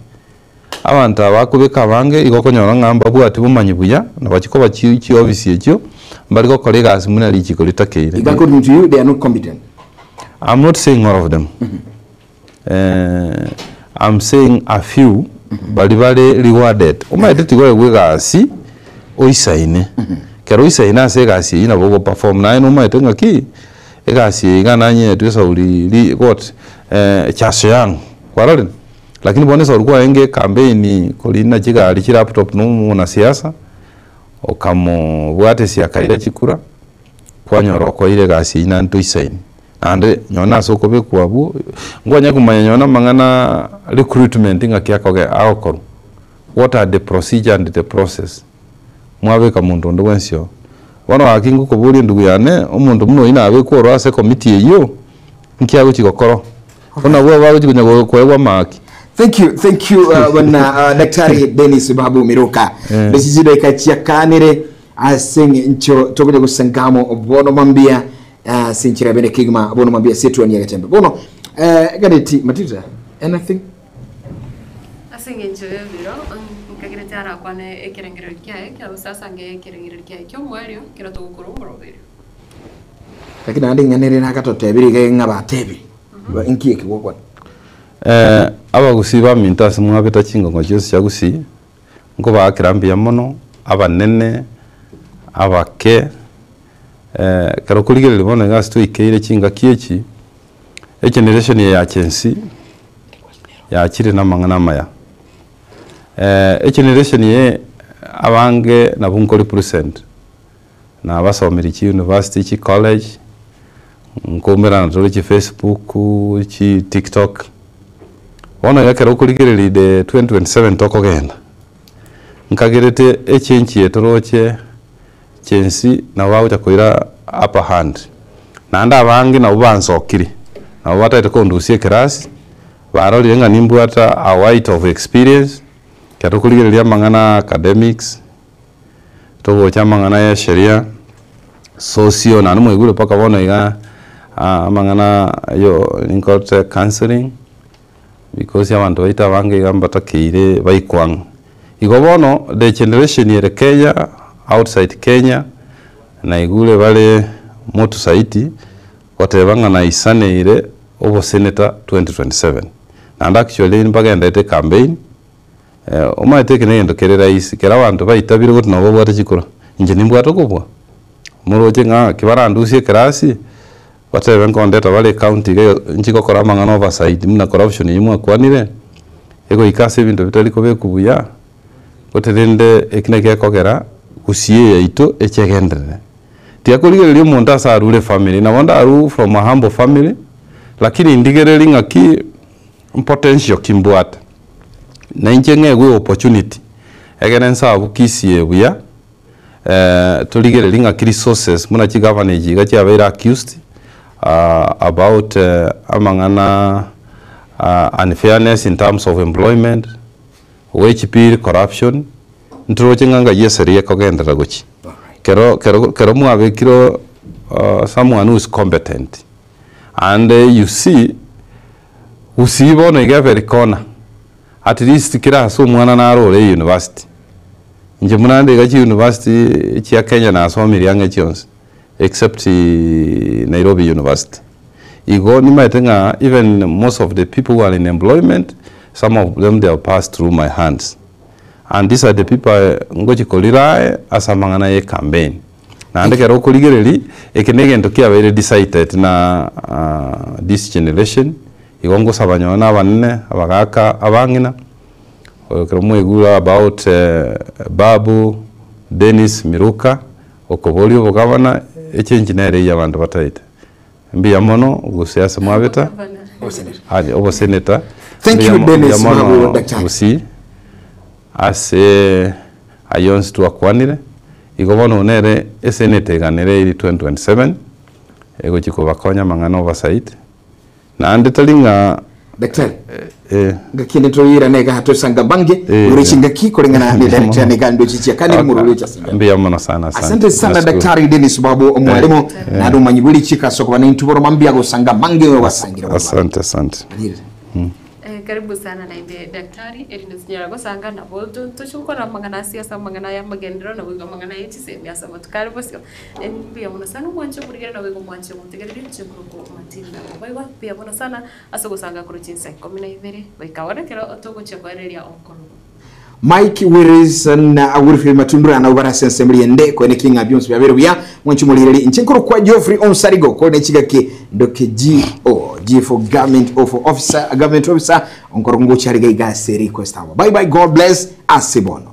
abanto aba bakobeka abange igo okonyora ng'a mbabwati bomanyi buya, na bachia koba chi chiofisi echio, mbari gokora egasi buna richiko ritakeire. Iga according to you they are not competent. I'm not saying all of them. I'm saying a few baria bare rewarded. Omanyete tigoegwa egasi oisaine. Ekero oisaine ase egasi eyio nabo ogo perform naye nomanyete ng'aki egasi eye iga nanyetwe esauri ri what chaso yangu kwarorire? Lakini bono esauri kwarenge ecampaign korina chigari chilaptop na omonasiasa okamobwatesia akaira chikura kwanyora okoeire egasi eyio naende toisaini. Naende nonye nase okobekwa abwo, nkwanya komanya nonye na amang'ana recruitment ng'aki akoge agokorwa, what are the procedure and the process, mwabeka monto onde bwensi oo. Bono gaki ngokoboria endugu yane, omonto buna oyio nabekwe ororo ase ecommittee eyio, nki agochi gokora? Bono nabwo bagochi konya koegwa amaki. Thank you, thank you bwana Daktari Dennis Babu Miruka. Eh. Ndeci chidaika chiakanire ase eng'encho togocha gosenga amo bono mambia Ase enchera bene kegima bono mambia ase etuoni ya Getembe. Bono eh, Ganeti Matita, anything? Ase engencho y'ebiro, nkagerete arakwane ekerengererio kiaye kia gose asange ekerengererio kiaye ki'omoerio ekero togokora omoroberio. Lakini naende ing'ana ere nagatotebirie iga ng'a batebire, inki eke gokwana? Eh, abagusii baminto ase mwabeta chingongo chionsi chia Gusii, nkobaakera mbuya mono, abanene, abake, ekero okorigereria bono iga ase twaikeire chingaki echi, egeneration eye ya Gen Z, yachire na amang'ana amaya. Egeneration eye abange nabwo nko represent, nabasomirie chiuniversity, chicollege, nkoumerana tore chifacebook, chitiktok, bono iga ekero okorigereria the 2027 tokogenda, nkagerete echange eye toroche Gen Z nabo bagocha koira upper hand, naende abange nabo bansokire, nabo batagete kondusia ekerasi, barorire ng'a nimbwate a weight of experience, ekero tokorigereria amang'ana a academics, togocha amang'ana ya esheria, socio naende mwaigure mpaka bono iga amang'ana yo ninkorete counselling, because abanto baito abange iga mbatakeire baikwe ang'e. Igo bono the generation ere Kenya, outside Kenya, naigure bare moto saiti goteba ng'a naisaneire obosenator 2027. Naende actually mbagenderete ecampaign, omanyete eke negento kere rahisi, kero abanto baitabire goti nabo babwate chikura, inche nimbwate okobua? Moroche ng'a kibarandusie ekerasi, batebe nkondeta bare ecounty iga inche gokora amang'ana oversight buna corruption eywo mwakwanire, egoika ase ebinto bitari kobekwa buya, gose rende eki nakio gekogera gusii eye yaito echegenderere. Tiga korigereria omonto ase arure efamiri, nabo ndarue from a humble family, lakini ndigererie ng'aki potential ki mbwate, na inche ng'egwe opportunity, egere nsabu Kisii eye buya. Torigererie ng'aki resources buna chigavana echi iga chiabeire accused about amang'ana unfairness in terms of employment, wage bill, corruption, ntoroche ng'a ngai eseri ekogenderera gochia. Kero kero kero mwabekire someone who is competent and you see gusii bono iga every corner At least kera ase omwana naro ore university. Inche buna nde iga chiuniversity chia Kenya nasomirie ang'e chionsi except Nairobi University. Igo nimaete ng'a even most of the people who are in employment some of them they have passed through my hands. And these are the people ngochi ko rely ase amang'ana ye campaign. Naende ekero okorigereria eke na egento kiabeire decided na this generation. Igo ngosaba nyowe na abanene, abagaaka, abang'ina, ekero mwaigure about Babu Dennis Miruka okoboria obogabana, echange nere eyio abanto bataete. Mbuya mono gose ase mwabeta, aye oboseneta, Thank you, mbuya Dennis mono Babu, Daktari. Gusii ase ayio onsi twakwanire, igo bono nere eseneta eganere eri 2027, egochia kobakonya amang'ana oversight. Naende tari ng'a Daktari, eh, ngaki ende toirane iga tosanga bange Eh, ore eh. chingaki koreng'ana ne director ne gando chichia kandi murore chasinga. mbuya mono sana asante. Asante sana Nashukuru. Daktari Dennis Babu omwalimu Eh. naende omanyi bwe richiko ase okoba naintwe boro mambia gosanga mange obasangira boro. Asante asante. Eh, karibu sana naende daktari erinde tinyara gosanga nabo tochi gokora amang'ana ase ase amang'ana aya amagenderero nabo igo amang'ana ya chisemi ase amatuko are bosio. Mbuya mono sana omwanche omorigere nabo igo omwanche omotegereri inche nkorokwa Matilda Obaigwa. Mbuya mono sana ase ogosanga korwa chinsa ikomi na ibere goika bono ekero togochia koereria okorokwa. Mike Willis na Wilfred Matundura nabo bare ase ensemo riende koeneki ng'a bionsi biabeire buya. Mwanche omorigereria inche nkorokwa Geoffrey Onsarigo kore ne chigaki ndoke GO G for government O for officer government officer onkorokwa ngocha riga iga ase request hour. Bye bye God bless ase bono.